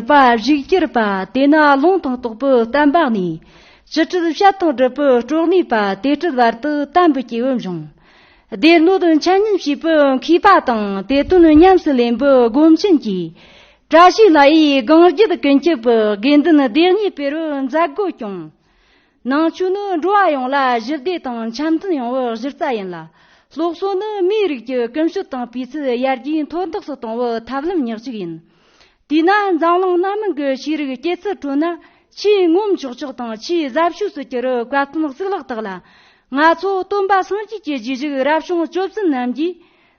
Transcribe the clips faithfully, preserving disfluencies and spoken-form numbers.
པ་བཞུགས་གྱུར་པ། དེ་ན་ལུང་དང་རྟོགས་པའི་བསྟན་པ་གནས། ཅི་སྲིད་བཤད་དང་སྒྲུབ་པའི་སྤྲོ་གནས་པ། དེ་སྲིད་བར་དུ་དམ་པའི་སྐྱེས་བུ་འབྱུང་། སྡེ་སྣོད་འཆད་ཉན་བྱེད་པའི་མཁས་པ་དང་། དེ་དོན་ཉམས་སུ་ལེན་པའི་སྒོམ་ཆེན་གྱིས། བཀྲ་ཤིས་ལྷ་ཡི་གངས་རྒྱུད་ཀུན་ཁྱབ་པའི། དགེ་འདུན་སྡེ་གཉིས་སྤེལ་བའི་མཛད་སྒོ་སྐྱོང་། ནང་ཆོས་ནི་འགྲོ་བ་ཡོངས་ལ་ཞི་བདེ་དང་འཆམ་མཐུན་ཡོང་བའི་གཞི་རྩ་ཡིན་ལ། སློབ་གསོ་ནི་མིའི་རིགས་ཀྱི་ཀུན་སྤྱོད་དང་སྤུས་ཚད་ཡར་རྒྱས་མཐོར་འདེགས་སུ་གཏོང་བའི་ཐབས་ལམ་ཉག་གཅིག་ཡིན། དེས་ན་འཛམ་གླིང་སྣ་མིན་གྱི་ཤེས་རིག་སྐྱེད་ཚལ་ཁྲོད་ན། ཆེས་ངོམ་ཆོག་ཆོག་དང་ཆེས་ཟབ་ཤོས་སུ་གྱུར་བའི་བཀའ་བསྟན་གཙུག་ལག་དག་ལ། ང་ཚོ་སྟོན་པ་སངས་རྒྱས་ཀྱི་རྗེས་འཇུག་རབ་བྱུང་བཅུ་བདུན་རྣམས་ཀྱིས།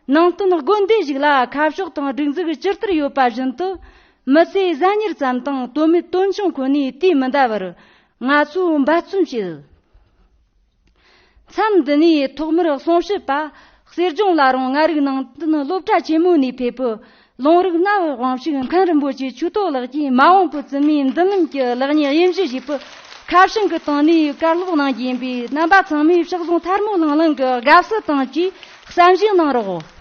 ནང་བསྟན་དགོན་སྡེ་ཞིག་ལ་ཁ་ཕྱོགས་དང་སྒྲིག་འཛུགས་ཇི་ལྟར་ཡོད་པ་བཞིན་དུ། མི་ཚེ་གཟའ་ཉེར་ཙམ་དང་དོན་མེད་དོན་ཆུང་ཁོ་ནའི་དུས་མི་འདའ་བར། ང་ཚོས་འབད་བརྩོན་བྱེད། མཚམས་འདི་ནས་ཐོག་མར་གསུང་བཤད་པ། གསེར་ལྗོངས་བླ་རུང་ལྔ་རིག་ནང་བསྟན་སློབ་གྲྭ་ཆེན་མོ་ནས་ཕེབས་པའི་ལུང་རིགས་གནའ་བོའི་དབང་ཕྱུག་མཁན་རིན་པོ་ཆེ་ཆོས་ཐོག་ལགས་ཀྱིས་མ་འོངས་པའི་བཙུན་མའི་མདུན་ལམ་གྱི་ལེགས་ཉེས་དབྱེ་ཞིབ་བྱེད་པའི་ཁ་བྱང་གི་སྟེང་ནས་བཀའ་སློབ་གནང་རྒྱུ་ཡིན་པས། རྣམ་པ་ཚང་མས་ཕྱག་ཟུང་ཐལ་མོ་ལྷང་ལྷང་གི་དགའ་བསུ་དང་བཅས་བསམ་གཞིག་གནང་རོགས།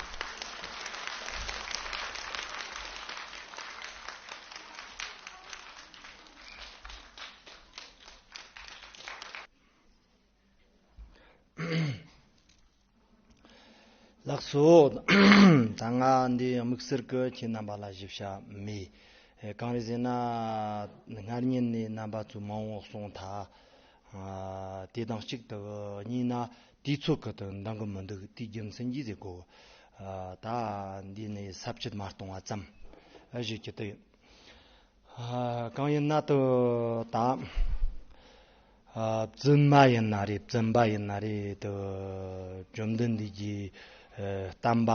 ལགས་སོ། ད་ང་འདི་དམིགས་བསལ་གྱི་ཁྱེད་རྣམ་པ་ལ་ཞིབ་བཤད་མེད། ཨེ། གང་རེད་ཟེར་ན། སྔར་ཉིན་ནས་རྣམ་པ་ཚོས་མང་བོ་གསུངས་ཐལ། ཨ། དེ་དང་གཅིག་ཏུ་གཉིས་ན་དུས་ཚོད་ཀྱི་དུ་འདང་གི་མི་འདུག། དུས་རྒྱུ་མཚན་གྱིས་ཟེར་གོ། ཨ། ད་འདི་ནས་ས་བཅད་མ་གཏོང་བ་ཙམ་ཞུ་རྒྱུ་དེ་ཡིན། ཨ། གང་ཡིན་ན་དུ་ད། ཨ། བཙུན་མ་ཡིན་ན་རེད། བཙུན་པ་ཡིན་ན་རེད། དུ་བཅོམ་ལྡན་འདས་ཀྱི། ཨ། བསྟན་པ་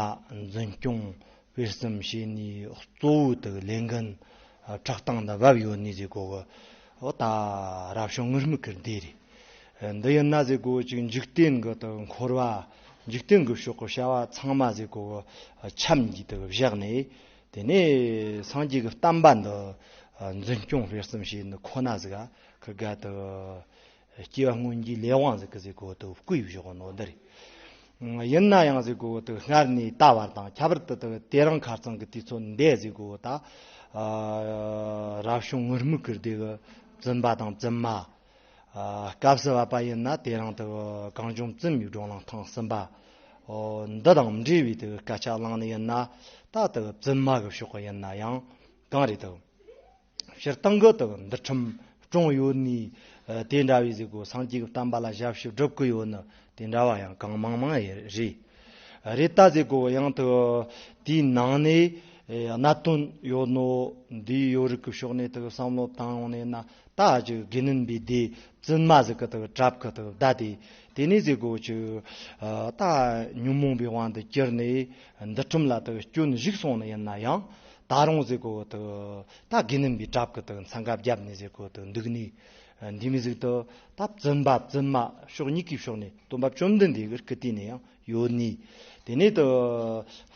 འཛིན་སྐྱོང་སྤེལ་གསུམ་བྱེད་ནུས་གཙོ་བོ་དུ་ལས་འགན། ཨ། ཕྲག་སྟེང་དུ་བབས་ཡོད་ནི་ཟེར་གོ་གི། འོ་ད་རབ་བྱུང་ངུར་སྨྲིག་གི་སྡེ་རེད། འདི་ཡིན་ན་ཟེར་གོ་ཅིག་འཇིག་རྟེན་གྱི་དུ་འཁོར་བ། འཇིག་རྟེན་གྱི་ཕྱོགས་ཀྱི་བྱ་བ་ཚང་མ་ཟེར་གོ་ཁྱབ་ཀྱིས་དུ་བཞག་ནས། དེ་ནས་སངས་རྒྱས་ཀྱི་བསྟན་པ་འདི་འཛིན་སྐྱོང་སྤེལ་གསུམ་བྱེད་ནི་ཁོ་ན་ཟིག་ག་གི་ག་དུ་སྐྱེ་བ་སྔོན་གྱི་ལས་དབང་ཟིག་གི་ཟེར་གོ་དུ་བསྐུལ་བཞག་ནོ་འདི་རེད། ཡིན་ན་ཡང་ཟེར་གོ་དུ་སྔར་ནས་ད་བར་དང་ཁྱད་པར་དུ་དུ་དེ་རིང་ཁ་རྩང་གི་དུས་ཚོད་འདས་ཟེར་གོ་ད། ཨ། རབ་བྱུང་ངུར་སྨྲིག་གི་སྡེ་གི་བཙུན་པ་དང་བཙུན་མ། ཨ། སྐབས་སུ་བབ་པ་ཡིན་ན་དེ་རིང་དུ་གངས་ལྗོངས་བཙུན་མའི་བགྲོ་གླེང་ཐེངས་གསུམ་པ། འོ། འདི་དང་འབྲེལ་བའི་དུ་སྐད་ཆ་གླེང་ནི་ཡིན་ན། ད་དུ་བཙུན་མ་གི་ཕྱོགས་ཡིན་ན་ཡང་གང་རེད་དུ། སྤྱིར་བཏང་གི་དུ་འདུལ་ཁྲིམས་སྲུང་ཡོད་ནི། ཨ། དེ་འདྲ་བའི་ཟེར་གོ་སངས་རྒྱས་ཀྱི་བསྟན་པ་ལ་ཞབས་ཞུ་སྒྲུབ་ཀྱི་ཡོད་ནི་དེ་འདྲ་བ་ཡང་གང་མང་མང་རེད། རེད་ད་ཟེར་གོ་ཡང་དུ་དེའི་ནང་ནས། ཨ། གནད་དོན་ཡོད་ནོ་འདིའི་ཡོད་རིགས་ཀྱི་ཕྱོགས་ནས་དུ་བསམ་བློ་བཏང་ཡོང་ནས་ན། ད་ཅིག་དགེ་འདུན་པའི་སྡེ་བཙུན་མ་ཟིག་གི་དུ་གྲབས་གི་དུ་བསྡད་དེ། དེ་ནས་ཟེར་གོ་ཅིག། ཨ། ད་ཉོན་མོངས་པའི་དབང་དུ་གྱུར་ནས་འདུལ་ཁྲིམས་ལ་དུ་སྐྱོན་ཞུགས་སོང་ནི་ཡིན་ན་ཡང་། ད་རུང་ཟེར་གོ་དུ་ད་དགེ་འདུན་པའི་གྲབས་གི་དུ་འཚང་ཁ་བརྒྱབ་ནས་ཟེར་གོ་དུ་འདུག་ནས། འདི་མི་ཟིག་དུ་ད་བཙུན་པ་བཙུན་མ་ཕྱོགས་གཉིས་ཀའི་ཕྱོགས་ནས་སྟོན་པ་བཅོམ་ལྡན་འདས་ཀྱི་སྐུ་དུས་ནས་ཡང་ཡོད་ནི། དེ་ནས་དུ་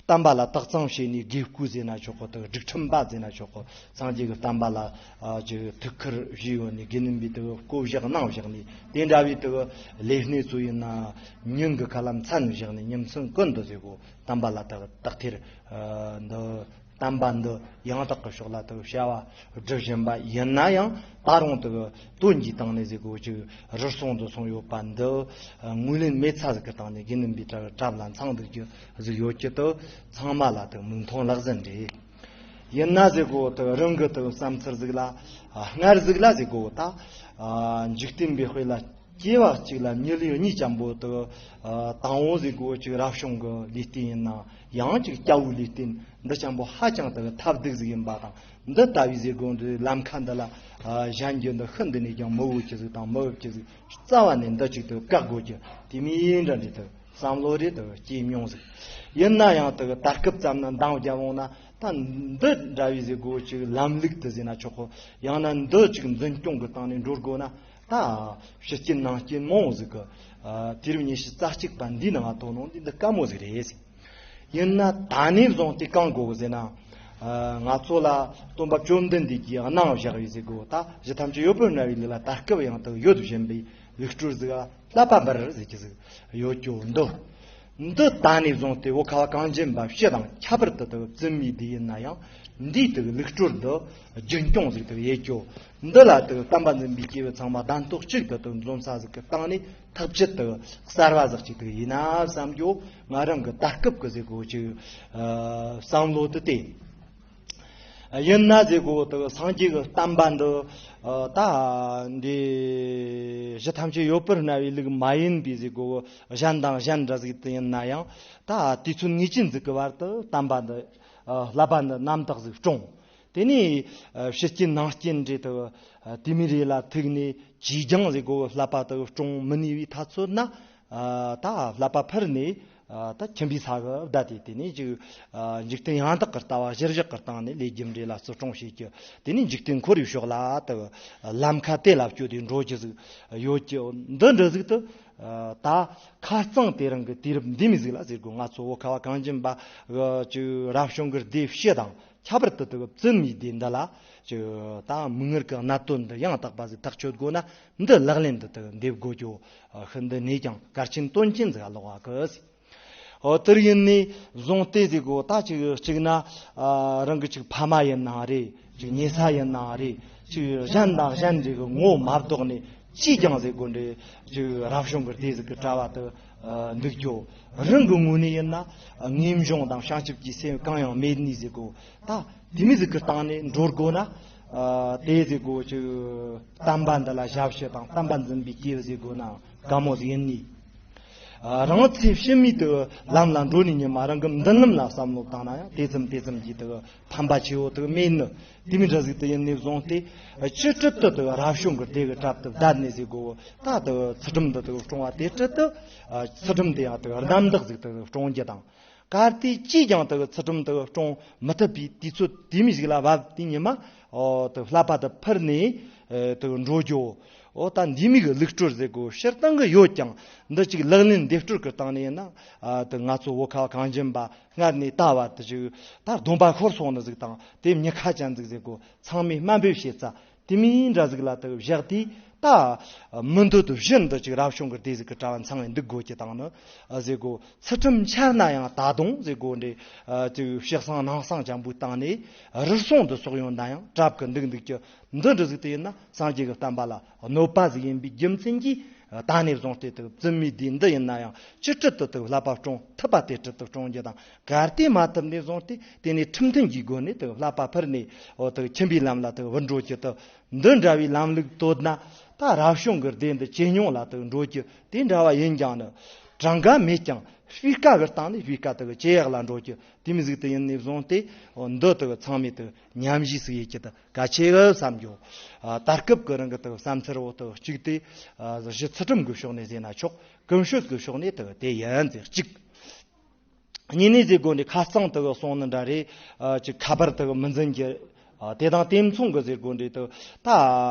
བསྟན་པ་ལ་དག་གཙང་བྱེད་ནི་དགེ་བསྐོས་ཟེར་ན་ཆོག་གོ། དུ་སྒྲིག་ཁྲིམས་པ་ཟེར་ན་ཆོག་གོ། སངས་རྒྱས་ཀྱི་བསྟན་པ་ལ། ཨ། ཅིག་ཐུགས་ཁུར་བཞེས་ཡོད་ནི་དགེ་འདུན་པའི་དུ་བསྐོ་བཞག་གནང་བཞག་ནི་དེ་འདྲ་བའི་དུ་ལས་སྣེ་ཚོ་ཡིན་ན་ཉིན་གྱི་ཁ་ལ་མཚན་བཞག་ནི་ཉིན་མཚན་ཀུན་ཏུ་ཟེར་གོ་བསྟན་པ་ལ་དག་དག་ཐེར། ཨ། འདི་བསྟན་པ་འདི་ཡང་དག་གི་ཕྱོགས་ལ་དུ་བྱ་བ་སྒྲུབ་བཞིན་པ་ཡིན་ན་ཡང་། ད་རུང་དུ་དོན་གྱི་སྟེང་ནས་ཟེར་གོ་ཅིག་རུལ་སུངས་དུ་སོང་ཡོད་པ་འདི། ཨ། ངོས་ལེན་མེད་ཚ་ཟིག་གི་སྟེང་ནས་དགེ་འདུན་པའི་གྲ་གྲབས་ལ་འཚང་འདུག་རྒྱུ་ཟིག་ཡོད་རྒྱུ་དུ་ཚང་མ་ལ་དུ་མིག་མཐོང་ལག་ཟིན་རེད། ཡིན་ན་ཟེར་གོ་དུ་རང་གི་དུ་བསམ་ཚུལ་ཟིག་ལ། ཨ། སྔར་ཟིག་ལ་ཟེར་གོ་ད། ཨ། འཇིག་རྟེན་པའི་དཔེ་ལ་སྐྱེ་བ་གཅིག་ལ་མྱི་ལུས་གཉིས་ཅན་པོ་དུ། ཨ། དང་བོ་ཟེར་གོ་ཅིག་རབ་བྱུང་གི་ལུས་རྟེན་ཡིན་ན་ཡང་ཅིག་སྐྱ་བོའི་ལུས་རྟེན་འདི་ཅན་པོ་ཧ་ཅང་དུ་ཐབས་སྡུག་ཟིག་ཡིན་པ་དང་། འདི་ལྟ་བུའི་ཟེར་གོ་འདི་ལམ་ཁ་འདི་ལ། ཨ། གཞན་གྱི་འདི་ཤི་འདི་ནས་ཀྱང་མི་འོས་ཀྱི་ཟིག་དང་མི་འོས་ཀྱི་ཟིག་རྩ་བ་ནས་འདི་ཅིག་དུ་བཀག་དགོས་ཀྱི་དེ་མིན་འདྲ་འདྲ་དུ། བསམ་བློ་རེ་དུ་སྐྱེས་མྱོང་ཟིག། ཡིན་ན་ཡང་དུ་ད་སྐབས་ཙམ་ན་འདང་རྒྱབ་འོང་ན་ད་འདི་འདྲ་བའི་ཟེར་གོ་ཅིག་ལམ་ལུགས་དུ་ཟེར་ན་ཆོག་གོ། ཡང་ན་འདི་ཅིག་འཛིན་སྐྱོང་གི་སྟེང་ནས་འགྲོ་དགོས་ན། ད་ཕྱི་རྐྱེན་ནང་རྐྱེན་མང་བོ་ཟིག་གི། ཨ། དུས་རབས་ཉི་ཤུ་རྩ་གཅིག་པ་འདིའི་ནང་ང་ཐོན་ནོ་འདི་འདི་དཀའ་མོ་ཟིག་རེད་ཟེར། ཡིན་ན་ད་ནས་བཟུང་སྟེ་གང་དགོས་གི་ཟེར་ན། ཨ། ང་ཚོ་ལ་སྟོན་པ་བཅོམ་ལྡན་འདས་ཀྱིས་གནང་བཞག་ཡོད་ཟེར་གོ། ད་གཞི་ཐམས་ཅད་ཡོད་པར་སྨྲ་བའི་ལུགས་ལ་ད་སྐབས་ཡང་དུ་ཡོད་བཞིན་པའི་ལུགས་སྲོལ་ཟིག་ལ། བསླབ་པ་འབུལ་ཟེར་གྱི་ཟིག་ཡོད་ཀྱོ་འདུག། འདི་ད་ནས་བཟུང་སྟེ་བོད་ཁ་བ་གངས་ཅན་པ་སྤྱི་དང་ཁྱད་པར་དུ་དུ་བཙུན་མའི་སྡེ་ཡིན་ན་ཡང་ འདིའི་དུ་ལུགས་སྲོལ་འདི་རྒྱུན་སྐྱོང་ཟིག་དུ་ཡེད་རྒྱུ། འདི་ལ་དུ་བསྟན་པ་འཛིན་པའི་སྐྱེས་བུ་ཚང་མ་གདན་ཐོག་གཅིག་ཏུ་དུ་འཛོམས་ས་ཟིག་གི་སྟེང་ནས་ཐག་བཅད་དུ་གསར་བ་ཟིག་ཅིག་དུ་ཡིན་ན་བསམ་རྒྱུ། ང་རང་གི་ད་སྐབས་ཀྱི་ཟིག་གོ་ཅིག་བསམ་བློ་དུ་བལྟས། ཡིན་ན་ཟེར་གོ་དུ་སངས་རྒྱས་ཀྱི་བསྟན་པ་འདི་ཨ་ད་འདི་གཞི་ཐམས་ཅད་ཡོད་པར་སྨྲ་བའི་ལུགས་མ་ཡིན་པའི་ཟེར་གོ་གཞན་དང་གཞན་འདྲ་ཟིག་དུ་ཡིན་ན་ཡང་ད་དུས་ཚོད་ངེས་ཅན་ཟིག་གི་བར་དུ་བསྟན་པ་འདི་ཨ་བསླབ་པ་འདི་རྣམ་དག་ཟིག་སྲུང་། དེ་ནས་ཨ་ཕྱི་རྐྱེན་ནང་རྐྱེན་འདྲེ་དུ་ཨ་དེ་མི་རེ་ལ་ཐུག་ནས་ཅིས་ཀྱང་ཟེར་གོ་བསླབ་པ་དུ་སྲུང་མི་ནུས་པའི་ཐ་ཚོད་ན། ཨ་ད་བསླབ་པ་ཕུར་ནས་ཨ་ད་ཁྱིམ་པའི་ས་གི་བདའ་སྟེ། དེ་ནས་ཅིག་ཨ་འཇིག་རྟེན་ཡང་དག་གི་ལྟ་བ་གཞིར་བཞག་གི་སྟེང་ནས་ལས་རྒྱུ་འབྲས་ལ་བརྩི་སྲུང་བྱེད་རྒྱུ། དེ་ནས་འཇིག་རྟེན་འཁོར་བའི་ཕྱོགས་ལ་ད་ལམ་ཁ་དེ་ལ་བསྐྱོད་དེ་འགྲོ་རྒྱུ་ཟིག་ཡོད་ཀྱི། འདི་འདྲ་ཟིག་ཏུ་ཨ་ད་ཁ་རྩང་དེ་རིང་གི་དུས་རབས་འདི་མི་ཟིག་ལ་ཟེར་དགོས། ང་ཚོ་བོད་ཁ་བ་གངས་ཅན་པ་ཨ་ཅིག་རབ་བྱུང་གི་སྡེ་བཞི་དང་། ཁྱད་པར་དུ་དུ་བཙུན་མའི་སྡེ་འདི་ལ་ཅིག་ད་མིག་སྔར་གྱི་གནད་དོན་འདི་ཡང་དག་པ་ཟིག་ཐག་ཆོད་དགོས་ན། འདི་ལག་ལེན་དུ་དུ་འདེབས་དགོས་རྒྱུ་ཤིན་ཏུ་ནས་ཀྱང་གལ་ཆེན་དོན་ཆེན་ཟིག་ལོག་གི། འོ་དེར་ཡིན་ནས་བཟུང་སྟེ་ཟེར་གོ་ད་ཅིག་གཅིག་ན་ཨ་རང་གི་ཅིག་ཕ་མ་ཡིན་ནའང་རེད། ཅིག་ཉེ་ས་ཡིན་ནའང་རེད། ཅིག་གཞན་དང་གཞན་འདྲ་གི་ངོ་མ་བདོག་ནས་ཅིས་ཀྱང་ཟེར་གོ་འདྲ་ཅིག་རབ་བྱུང་གི་སྡེ་ཟིག་གི་གྲྭ་བ་དུ་ཨ་འདུག་རྒྱུ། རང་གི་ངོས་ནས་ཡིན་ན་ངེས་འབྱུང་དང་བྱང་ཆུབ་ཀྱི་སེམས་གང་ཡང་མེད་ནས་ཟེར་གོ་ད་དེ་མི་ཟིག་གི་སྟེང་ནས་འགྲོ་དགོས་ན། ཨ་དེ་ཟེར་གོ་ཅིག་བསྟན་པ་འདི་ལ་ཞབས་ཕྱི་དང་བསྟན་པ་འཛིན་པའི་སྐྱེས་བུ་ཟེར་གོ་ན་དཀའ་མོ་ཟིག་ཡིན་ནི། ཨ་རང་ཚེ་ཕྱི་མའི་དུ་ལམ་ལ་འགྲོ་ནི་ཉི་མ་རང་གི་མདུན་ལམ་ལ་བསམ་བློ་བཏང་ན་ཡང་དེ་ཙམ་དེ་ཙམ་གྱིས་དུ་ཕན་པ་ཆེ་བོ་དུ་མེད་ནི། དེ་མི་འདྲ་ཟིག་དུ་ཡིན་ནི་བཟུང་སྟེ་ཨ་ཅི་སྲིད་དུ་དུ་རབ་བྱུང་གི་སྡེ་གི་གྲལ་དུ་བསྡད་ནས་ཟེར་གོ་ད་དུ་ཚུལ་ཁྲིམས་འདི་དུ་སྲུང་བ་དེ་སྲིད་དུ་ཨ་ཚུལ་ཁྲིམས་དེ་ཡང་དུ་རྣམ་དག་ཟིག་དུ་སྲུང་རྒྱུ་དང་། གལ་ཏེ་ཅིས་ཀྱང་དུ་ཚུལ་ཁྲིམས་དུ་སྲུང་མི་ཐུབ་པའི་དུས་ཚོད་དེ་མི་ཞིག་ལ་བབ་དེ་ཉི་མ་ཨོ་དུ་བསླབ་པ་དུ་ཕུར་ནས་ཨེ་དུ་འགྲོ་རྒྱུ། ཨོ་ད་འདི་མི་གི་ལུགས་སྲོལ་ཟེར་གོ་སྤྱིར་བཏང་གི་ཡོད་ཀྱང་འདི་ཅིག་ལག་ལེན་འདེབས་སྲོལ་གི་སྟེང་ནས་ཡིན་ན་ཨ་དུ་ང་ཚོ་བོད་ཁ་བ་གངས་ཅན་པ་སྔར་ནས་ད་བར་དུ་ཅིག་ད་སྡོམ་པ་ཤོར་སོང་ནི་ཟིག་དང་དེ་མྱི་ཁ་ཅན་ཟིག་ཟེར་གོ་ཚང་མས་དམའ་འབེབས་བྱེད་ས། དེ་མིན་འདྲ་ཟིག་ལ་དུ་བཞག་དུས་ད་མི་འདོད་དུ་བཞིན་དུ་ཅིག་རབ་བྱུང་གི་སྡེ་ཟིག་གི་གྲྭ་བ་ཚང་བའི་འདུག་དགོས་ཀྱི་དང་ནི་ཨ་ཟེར་གོ་ཚུལ་ཁྲིམས་འཆལ་ན་ཡང་ད་དུང་ཟེར་གོ་འདྲེ་ཨ་ཅིག་ཕྱི་གསང་ནང་གསང་ཅན་པོའི་སྟེང་ནས་རུལ་སུངས་དུ་སོགས་ཡོང་ན་ཡང་གྲབས་ཀྱི་འདུག་འདུག་ཀྱི། འདི་འདྲ་ཟིག་དུ་ཡིན་ན་སངས་རྒྱས་ཀྱི་བསྟན་པ་ལ་གནོད་པ་ཟིག་ཡིན་པའི་རྒྱུ་མཚན་གྱིས་ད་ནས་བཟུང་སྟེ་དུ་བཙུན་མའི་སྡེ་འདི་ཡིན་ན་ཡང་ཅི་སྲིད་དུ་དུ་བསླབ་པ་སྲུང་ཐུབ་པ་དེ་སྲིད་དུ་སྲུང་རྒྱུ་དང་། གལ་ཏེ་མ་ཐུབ་ནས་བཟུང་སྟེ་དེ་ནས་ཁྲིམས་མཐུན་གྱི་སྒོ་ནས་དུ་བསླབ་པ་ཕུར་ནས་འོ་དུ་ཁྱིམ་པའི་ལམ་ལ་དུ་བུད་འགྲོ་རྒྱུ་དུ། འདི་འདྲ་བའི་ལམ་ལུགས་བཏོད་ན་ད་རབ་བྱུང་གི་སྡེ་འདི་ཇེ་ཉུང་ལ་དུ་འགྲོ་རྒྱུ་དེ་འདྲ་བ་ཡིན་ཀྱང་ནི། གྲངས་ཀ་མེད་ཀྱང་སྤུས་ཀ་གི་སྟེང་ནས་སྤུས་ཀ་དུ་ཇེ་ཡག་ལ་འགྲོ་རྒྱུ་དེ་མི་ཟིག་དུ་ཡིན་ནས་བཟུང་སྟེ་འོ་འདི་དུ་ཚང་མས་དུ་ཉམས་ཞིབ་སུ་ཡེད་ཀྱི་དུ་གལ་ཆེ་གི་བསམ་རྒྱུ། ཨ་ད་སྐབས་ཀྱི་རང་གི་དུ་བསམ་ཚུལ་འོ་དུ་གཅིག་དེ་ཨ་གཞི་ཚུལ་ཁྲིམས་ཀྱི་ཕྱོགས་ནས་ཟེར་ན་ཆོག་ཀུན་སྤྱོད་ཀྱི་ཕྱོགས་ནས་དུ་དེ་ཡིན་ཟེར་གཅིག་གཉིས་ནས་ཟེར་དགོས་འདི་ཁ་རྩང་དུ་གསུང་ནི་འདྲ་རེད། ཨ་ཅིག་ཁ་པར་དུ་མི་འཛིན་རྒྱུ། ཨ་དེ་དང་དེ་མཚུངས་ཀྱི་ཟེར་དགོས་འདི་དུ་ད་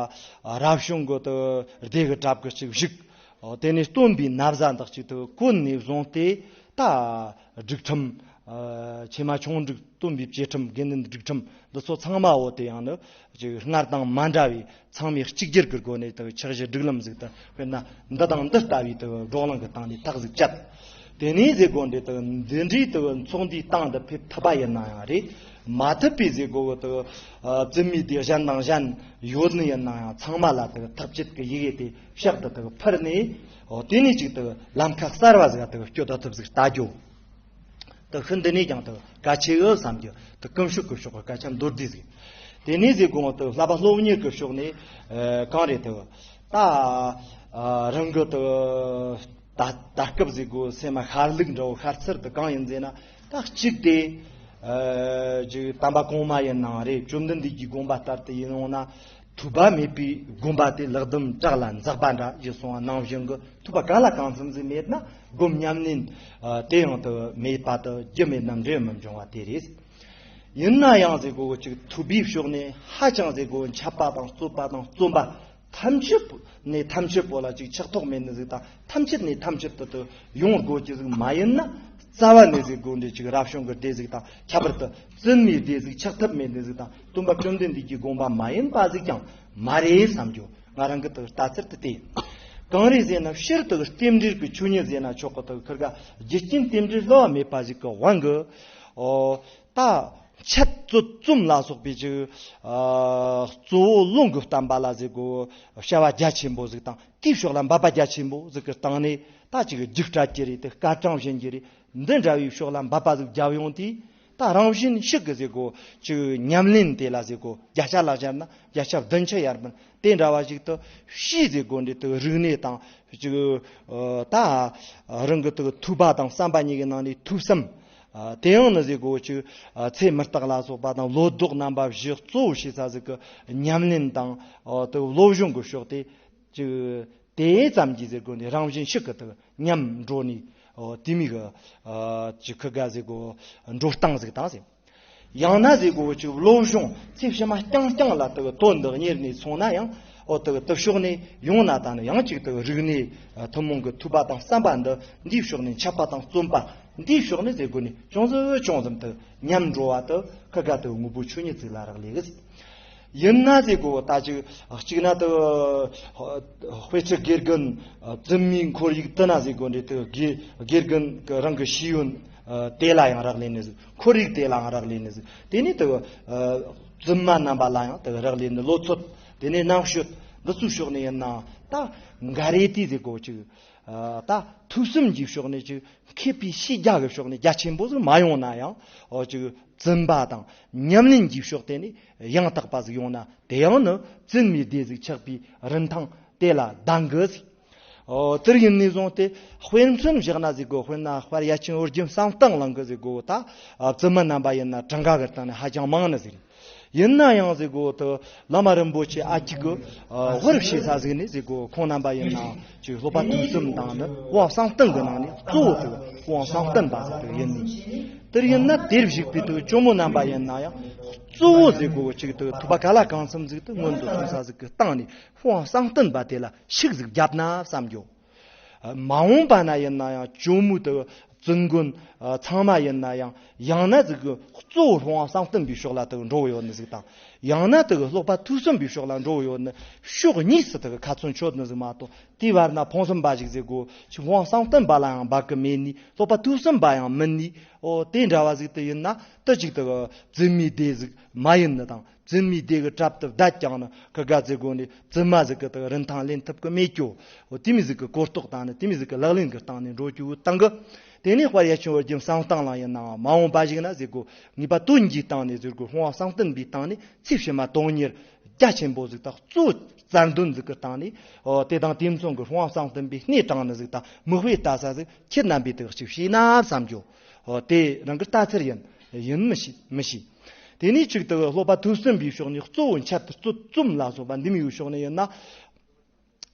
རབ་བྱུང་གི་དུ་སྡེ་གི་གྲབས་ཀྱི་ཅིག་བཞུགས། ཨ་དེ་ནས་སྟོན་པའི་ན་བཟའ་འདི་ཅིག་དུ་གོན་ནས་བཟུང་སྟེ་ད་སྒྲིག་ཁྲིམས། ཨ་ཕྱི་མ་ཆུང་སྒྲིག་སྟོན་པའི་བཅས་ཁྲིམས་དགེ་འདུན་སྒྲིག་ཁྲིམས་འདི་ཚོ་ཚང་མ་འོ་དེ་ཡང་ནི་ཅིག་སྔར་དང་མ་འདྲ་བའི་ཚང་མས་གཅིག་གྱུར་གྱི་སྒོ་ནས་དུ་ཕྱག་བཞེས་སྒྲིག་ལམ་ཟིག་དུ་དཔེར་ན་འདི་དང་འདི་ལྟ་བུའི་དུ་བགྲོ་གླེང་གི་སྟེང་ནས་ཐག་ཟིག་བཅད། དེ་ནས་ཟེར་དགོས་འདི་དུ་འདི་འདྲའི་དུ་ཚོགས་འདུའི་སྟེང་དུ་ཕེབས་ཐུབ་པ་ཡིན་ན་ཡང་རེད། མ་ཐུབ་པའི་ཟེར་དགོས་གི་དུ་བཙུན་མའི་སྡེ་གཞན་དང་གཞན་ཡོད་ནི་ཡིན་ན་ཡང་ཚང་མ་ལ་དུ་ཐག་བཅད་ཀྱི་ཡི་གེ་དེ་ཕྱག་ཏུ་དུ་ཕུལ་ནས། འོ་དེ་ནས་ཅིག་དུ་ལམ་ཁ་གསར་བ་ཟིག་དུ་སྐྱོད་ཐུབ་ཟིག་ལྟ་རྒྱུ། དུ་ཤིན་ཏུ་ནས་ཀྱང་དུ་གལ་ཆེ་གི་བསམ་རྒྱུ། དུ་ཀུན་སྤྱོད་ཀྱི་ཕྱོགས་ཀྱི་སྐད་ཆ་མདོར་བསྡུས་ཟིག་དེ་ནས་ཟེར་དགོས་དུ་བསླབ་པ་སློབ་གཉེར་གྱི་ཕྱོགས་ནས་ཨ་གང་རེད་དུ་ད་ཨ་རང་གི་དུ་ད་ད་སྐབས་ཟེར་དགོས་སེམས་མ་ཤར་ལུགས་འདྲ་བོ་ཤར་ཚུལ་དུ་གང་ཡིན་ཟེར་ན། ད་གཅིག་དེ་ཨ་ཅིག་དམ་པ་གོང་མ་ཡིན་ནའང་རེད། བཅོམ་ལྡན་འདས་ཀྱི་དགོངས་པ་ལྟར་དུ་ཡིན་ཡོང་ན། ཐོས་པ་མེད་པའི་དགོན་པ་དེ་ལག་རྡུམ་བྲག་ལ་འཛེགས་པ་འདྲ་ཞེས་གསུངས་པ་ནང་བཞིན་གྱི་ཐོས་པ་གང་ལ་གང་འཚམ་ཟིག་མེད་ན་སྒོམ་ཉམས་ལེན་ཨ་དེ་ཡང་དུ་མེད་པ་དུ་རྒྱུ་མེད་ན་འབྲས་མི་འབྱུང་བ་དེ་རེད། ཡིན་ན་ཡང་ཟེར་དགོས་ཅིག་ཐོས་པའི་ཕྱོགས་ནས་ཧ་ཅང་ཟེར་དགོས་འཆད་པ་དང་རྩོད་པ་དང་རྩོམ་པ་ཐམས་ཅད་ནས་ཐམས་ཅད་པོ་ལ་ཅིག་ཆགས་ཐོགས་མེད་ནི་ཟིག་དང་ཐམས་ཅད་ནས་ཐམས་ཅད་དུ་དུ་ཡོང་དགོས་ཀྱི་ཟིག་མ་ཡིན་ན། རྩ་བ་ནས་ཟིག་དགོས་འདྲེ་ཅིག་རབ་བྱུང་གི་སྡེ་ཟིག་དང་ཁྱད་པར་དུ་བཙུན་མའི་སྡེ་ཟིག་ཆགས་ཐུབ་མེད་ནི་ཟིག་དང་སྟོན་པ་བཅོམ་ལྡན་འདས་ཀྱི་དགོངས་པ་མ་ཡིན་པ་ཟིག་ཀྱང་མ་རེད་བསམ་རྒྱུ། ང་རང་གི་དུ་ལྟ་ཚུལ་དུ་དེ་གང་རེད་ཟེར་ན། ཕྱིར་དུ་རྟེན་འབྲེལ་གྱི་ཆོས་ཉིད་ཟེར་ན་ཆོག་གི། དུ་ཁིར་ག་རྒྱུ་རྐྱེན་རྟེན་འབྲེལ་བསླུ་བ་མེད་པ་ཟིག་གི་དབང་གིས། ཨོ་ད་ འཆད་རྩོད་རྩོམ་ལ་སོགས་པའི་ཅིག་ཨ་གཙོ་བོ་ལུང་གི་བསྟན་པ་ལ་ཟེར་གོ། བྱ་བ་རྒྱ་ཆེན་པོ་ཟིག་དང་དེའི་ཕྱོགས་ལ་འབད་པ་རྒྱ་ཆེན་པོ་ཟིག་གི་སྟེང་ནས་ད་ཅིག་རྒྱུགས་སྤྲད་ཀྱི་རེད། དེ་སྐར་གྲངས་བཞིན་གྱི་རེད། འདི་འདྲ་བའི་ཕྱོགས་ལ་འབད་པ་ཟིག་རྒྱབ་ཡོང་དུས། ད་རང་བཞིན་ཤུགས་ཀྱིས་ཟེར་གོ། ཅིག་ཉམས་ལེན་དེ་ལ་ཟེར་གོ། བརྒྱ་ཆ་ལ་བཞག་ན་བརྒྱ་ཆ་བདུན་ཅུ་ཡར་མར་དེ་འདྲ་བ་ཞིག་ཏུ་ཤེས་ཟེར་གོ། འདི་དུ་རིག་གནས་དང་ཅིག་ཨ་ད་རང་གི་དུ་ཐོས་པ་དང་བསམ་པ་གཉིས་ཀྱི་ནང་ནས་ཐོས་བསམ། ཨ་དེ་ཡང་ནི་ཟེར་གོ། ཅིག་ཨ་ཚེ་མི་རྟག་ལ་སོགས་པ་དང་ལོ་ཟློག་རྣམ་པ་བཞི་གཙོ་བོ་བྱེད་ས་ཟིག་གི་ཉམས་ལེན་དང་ཨ་དུ་སློབ་སྦྱོང་གི་ཕྱོགས་དེ། ཅིག་དེ་ཙམ་གྱིས་ཟེར་གོ་ནས་རང་བཞིན་ཤུགས་ཀྱིས་དུ་ཉམས་འགྲོ་ནས། ཨོ་དེ་མིག་ཨ་ཅིག་ཁི་དགའ་ཟེར་གོ། འགྲོ་སྟངས་ཟིག་དང་ཟེར། ཡང་ན་ཟེར་གོ། ཅིག་སློབ་སྦྱོང་ཚེ་ཕྱི་མ་རྐྱང་རྐྱང་ལ་དུ་དོན་དུ་གཉེར་ནས་སོང་ན་ཡང་། ཨོ་དུ་དུ་ཕྱོགས་ནས་ཡོང་ན་ད་ནི་ཡང་ཅིག་དུ་རིག་གནས་ཐུན་མོང་གི་ཐོས་པ་དང་བསམ་པ་འདི་འདིའི་ཕྱོགས་ནས་འཆད་པ་དང་རྩོམ་པ་འདིའི་ཕྱོགས་ནས་ཟེར་གོ་ནས་ཅུང་ཟད་ཅུང་ཟད་དུ་ཉམས་འགྲོ་བ་དུ་ཁི་དགའ་དུ་དངོས་པོ་ཆོས་ཉིད་ཅིག་ལ་རག་ལས་གི་ཟེར། ཡིན་ན་ཟེར་གོ། ད་ཅིག་གཅིག་ན་དུ་དཔེ་ཁྲིད་དགེ་རྒན་རྫུན་མའི་ཁོར་ཡུག་དུ་ན་ཟེར་གོ། འདི་དུ་དགེ་དགེ་རྒན་གྱི་རང་གི་ཤེས་ཡོན་དེ་ལ་ཡང་རག་ལས་ནི་ཟིག་ཁོར་ཡུག་དེ་ལའང་རག་ལས་ནི་ཟིག་དེ་ནས་དུ་རྫུན་མ་རྣམ་པ་ལ་ཡང་དུ་རག་ལས་ནི། ལོ་ཚོད་དེ་ནས་རྣམ་དཔྱོད་འདི་ཚོའི་ཕྱོགས་ནས་ཡིན་ན་ད་འགའ་རེ་དེ་ཟེར་གོ། ཅིག་ད་ཐོས་བསམ་གྱི་ཕྱོགས་ནས་ཅིག་མཁས་པའི་ཤེས་རྒྱ་གི་ཕྱོགས་ནས་རྒྱ་ཆེན་པོ་ཟིག་མ་ཡོང་ན་ཡང་། ཨོ་ཅིག་རྩོམ་པ་དང་ཉམས་ལེན་གྱི་ཕྱོགས་དེ་ནས་ཡང་དག་པ་ཟིག་ཡོང་ན། དེ་ཡང་ནི་རྫུན་མའི་སྡེ་ཟིག་ཆགས་པའི་རིན་ཐང་དེ་ལ་ལྡང་གི་ཟིག་ཨོ་དེར་ཡིན་ནས་བཟུང་སྟེ་དཔེ་མཚོན་བཞག་ན་ཟེར་གོ། དཔེར་ན་དཔལ་ཡ་ཆེན་ཨོ་རྒྱན་བསམ་གཏན་གླིང་གི་ཟེར་གོ། ད་རྫུན་མ་རྣམ་པ་ཡིན་ན་གྲངས་ཀ་གི་སྟེང་ནས་ཧ་ཅང་མང་ནི་ཟིག་ཡིན་ན་ཡང་ཟེར་གོ། དུ་བླ་མ་རིན་པོ་ཆེ་ཨ་ཅིག་གི་ཨ་དབུར་བྱེད་ས་ཟིག་ནི་ཟེར་གོ། ཁོང་རྣམ་པ་ཡིན་ན་ཅིག་སློབ་པ་ཐོས་བསམ་དང་ནི་དབང་བསམ་གཏན་གྱི་ནང་ནས་གཙོ་བོ་དུ་དབང་བསམ་གཏན་པ་ཟིག་དུ་ཡིན་ནི། དེར་ཡིན་ན་དེར་བཞུགས་པའི་དུ་ཇོ་མོ་རྣམ་པ་ཡིན་ན་ཡང་གཙོ་བོ་ཟེར་གོ། ཅིག་དུ་ཐོས་པ་ག་ལ་གང་འཚམ་ཟིག་དུ་མངོན་དུ་གསུངས་ས་ཟིག་གི་སྟེང་ནས་དབང་བསམ་གཏན་པ་དེ་ལ་ཤུགས་ཟིག་བརྒྱབ་ན་བསམ་རྒྱུ། མ་འོངས་པ་ན་ཡིན་ན་ཡང་ཇོ་མོ་དུ་བཙུན་དགོན་ཚང་མ་ཡིན་ན་ཡང་། ཡང་ན་ཟིག་གི་གཙོ་བོ་སློབ་དབང་བསམ་གཏན་པའི་ཕྱོགས་ལ་དུ་འགྲོ་གི་ཡོད་ནི་ཟིག་དང་། ཡང་ན་དུ་སློབ་པ་ཐོས་བསམ་པའི་ཕྱོགས་ལ་འགྲོ་གི་ཡོད་ནི། ཕྱོགས་གཉིས་སུ་དུ་ཁ་ཚོན་ཆོད་ནི་ཟིག་མ་གཏོགས། དེའི་བར་ན་ཕུང་གསུམ་པ་ཞིག་ཟེར་གོ། ཅིག་དབང་བསམ་གཏན་པ་ལའང་འབབ་གི་མེད་ནི། སློབ་པ་ཐོས་བསམ་པ་ཡང་མིན་ནི། ཨོ་དེ་འདྲ་བ་ཟིག་དུ་ཡིན་ན་དུ་ཅིག་དུ་རྫུན་མའི་སྡེ་ཟིག་མ་ཡིན་ནི་དང་། རྫུན་མའི་སྡེ་གི་གྲབས་དུ་བསྡད་ཀྱང་ནི་ཁི་དགའ་ཟེར་གོ་ནི་རྫུན་མ་ཟིག་གི་དག་རིན་ཐང་ལེན་ཐུབ་གི་མེད་ཀྱོ། འོ་དེ་མི་ཟིག་གི་གོ་རྟོགས་དང་ནི་དེ་མི་ཟིག་གི་ལག་ལེན་གི་སྟེང་ནས་འགྲོ་རྒྱུ་བཏང་གི། དེ་ནས་དཔལ་ཡ་ཆེན་ཨོ་རྒྱན་བསམ་གཏན་གླིང་ཡིན་ནའང་མ་འོངས་པ་ཞིག་ན་ཟེར་གོ། ངེས་པ་དོན་གྱི་སྟེང་ནས་ཟེར་གོ། སློབ་དབང་བསམ་གཏན་པའི་སྟེང་ནས་ཚེ་ཕྱི་མ་དོན་གཉེར་རྒྱ་ཆེན་པོ་ཟིག་དང་གཙོ་བོ་རྩལ་འདོན་ཟིག་གི་སྟེང་ནས། འོ་དེ་དང་དེ་མཚུངས་གི་སློབ་དབང་བསམ་གཏན་པའི་སྣེ་དྲངས་ནི་ཟིག་དང་མིག་དཔེ་ལྟ་ས་ཟིག་ཁྱེད་རྣམ་པས་དག་ཅིག་ཤེས་ན་བསམ་རྒྱུ། འོ་དེ་རང་གི་ལྟ་ཚུལ་ཡིན། ཡིན་མི་ཤེས་མི་ཤེས། དེ་ནས་གཅིག་ཏུ་སློབ་པ་ཐོས་བསམ་པའི་ཕྱོགས་ནས་གཙོ་བོ་འཆད་རྩོད་རྩོམ་ལ་སོགས་པ་འདི་མོའི་ཕྱོགས་ནས་ཡིན་ན།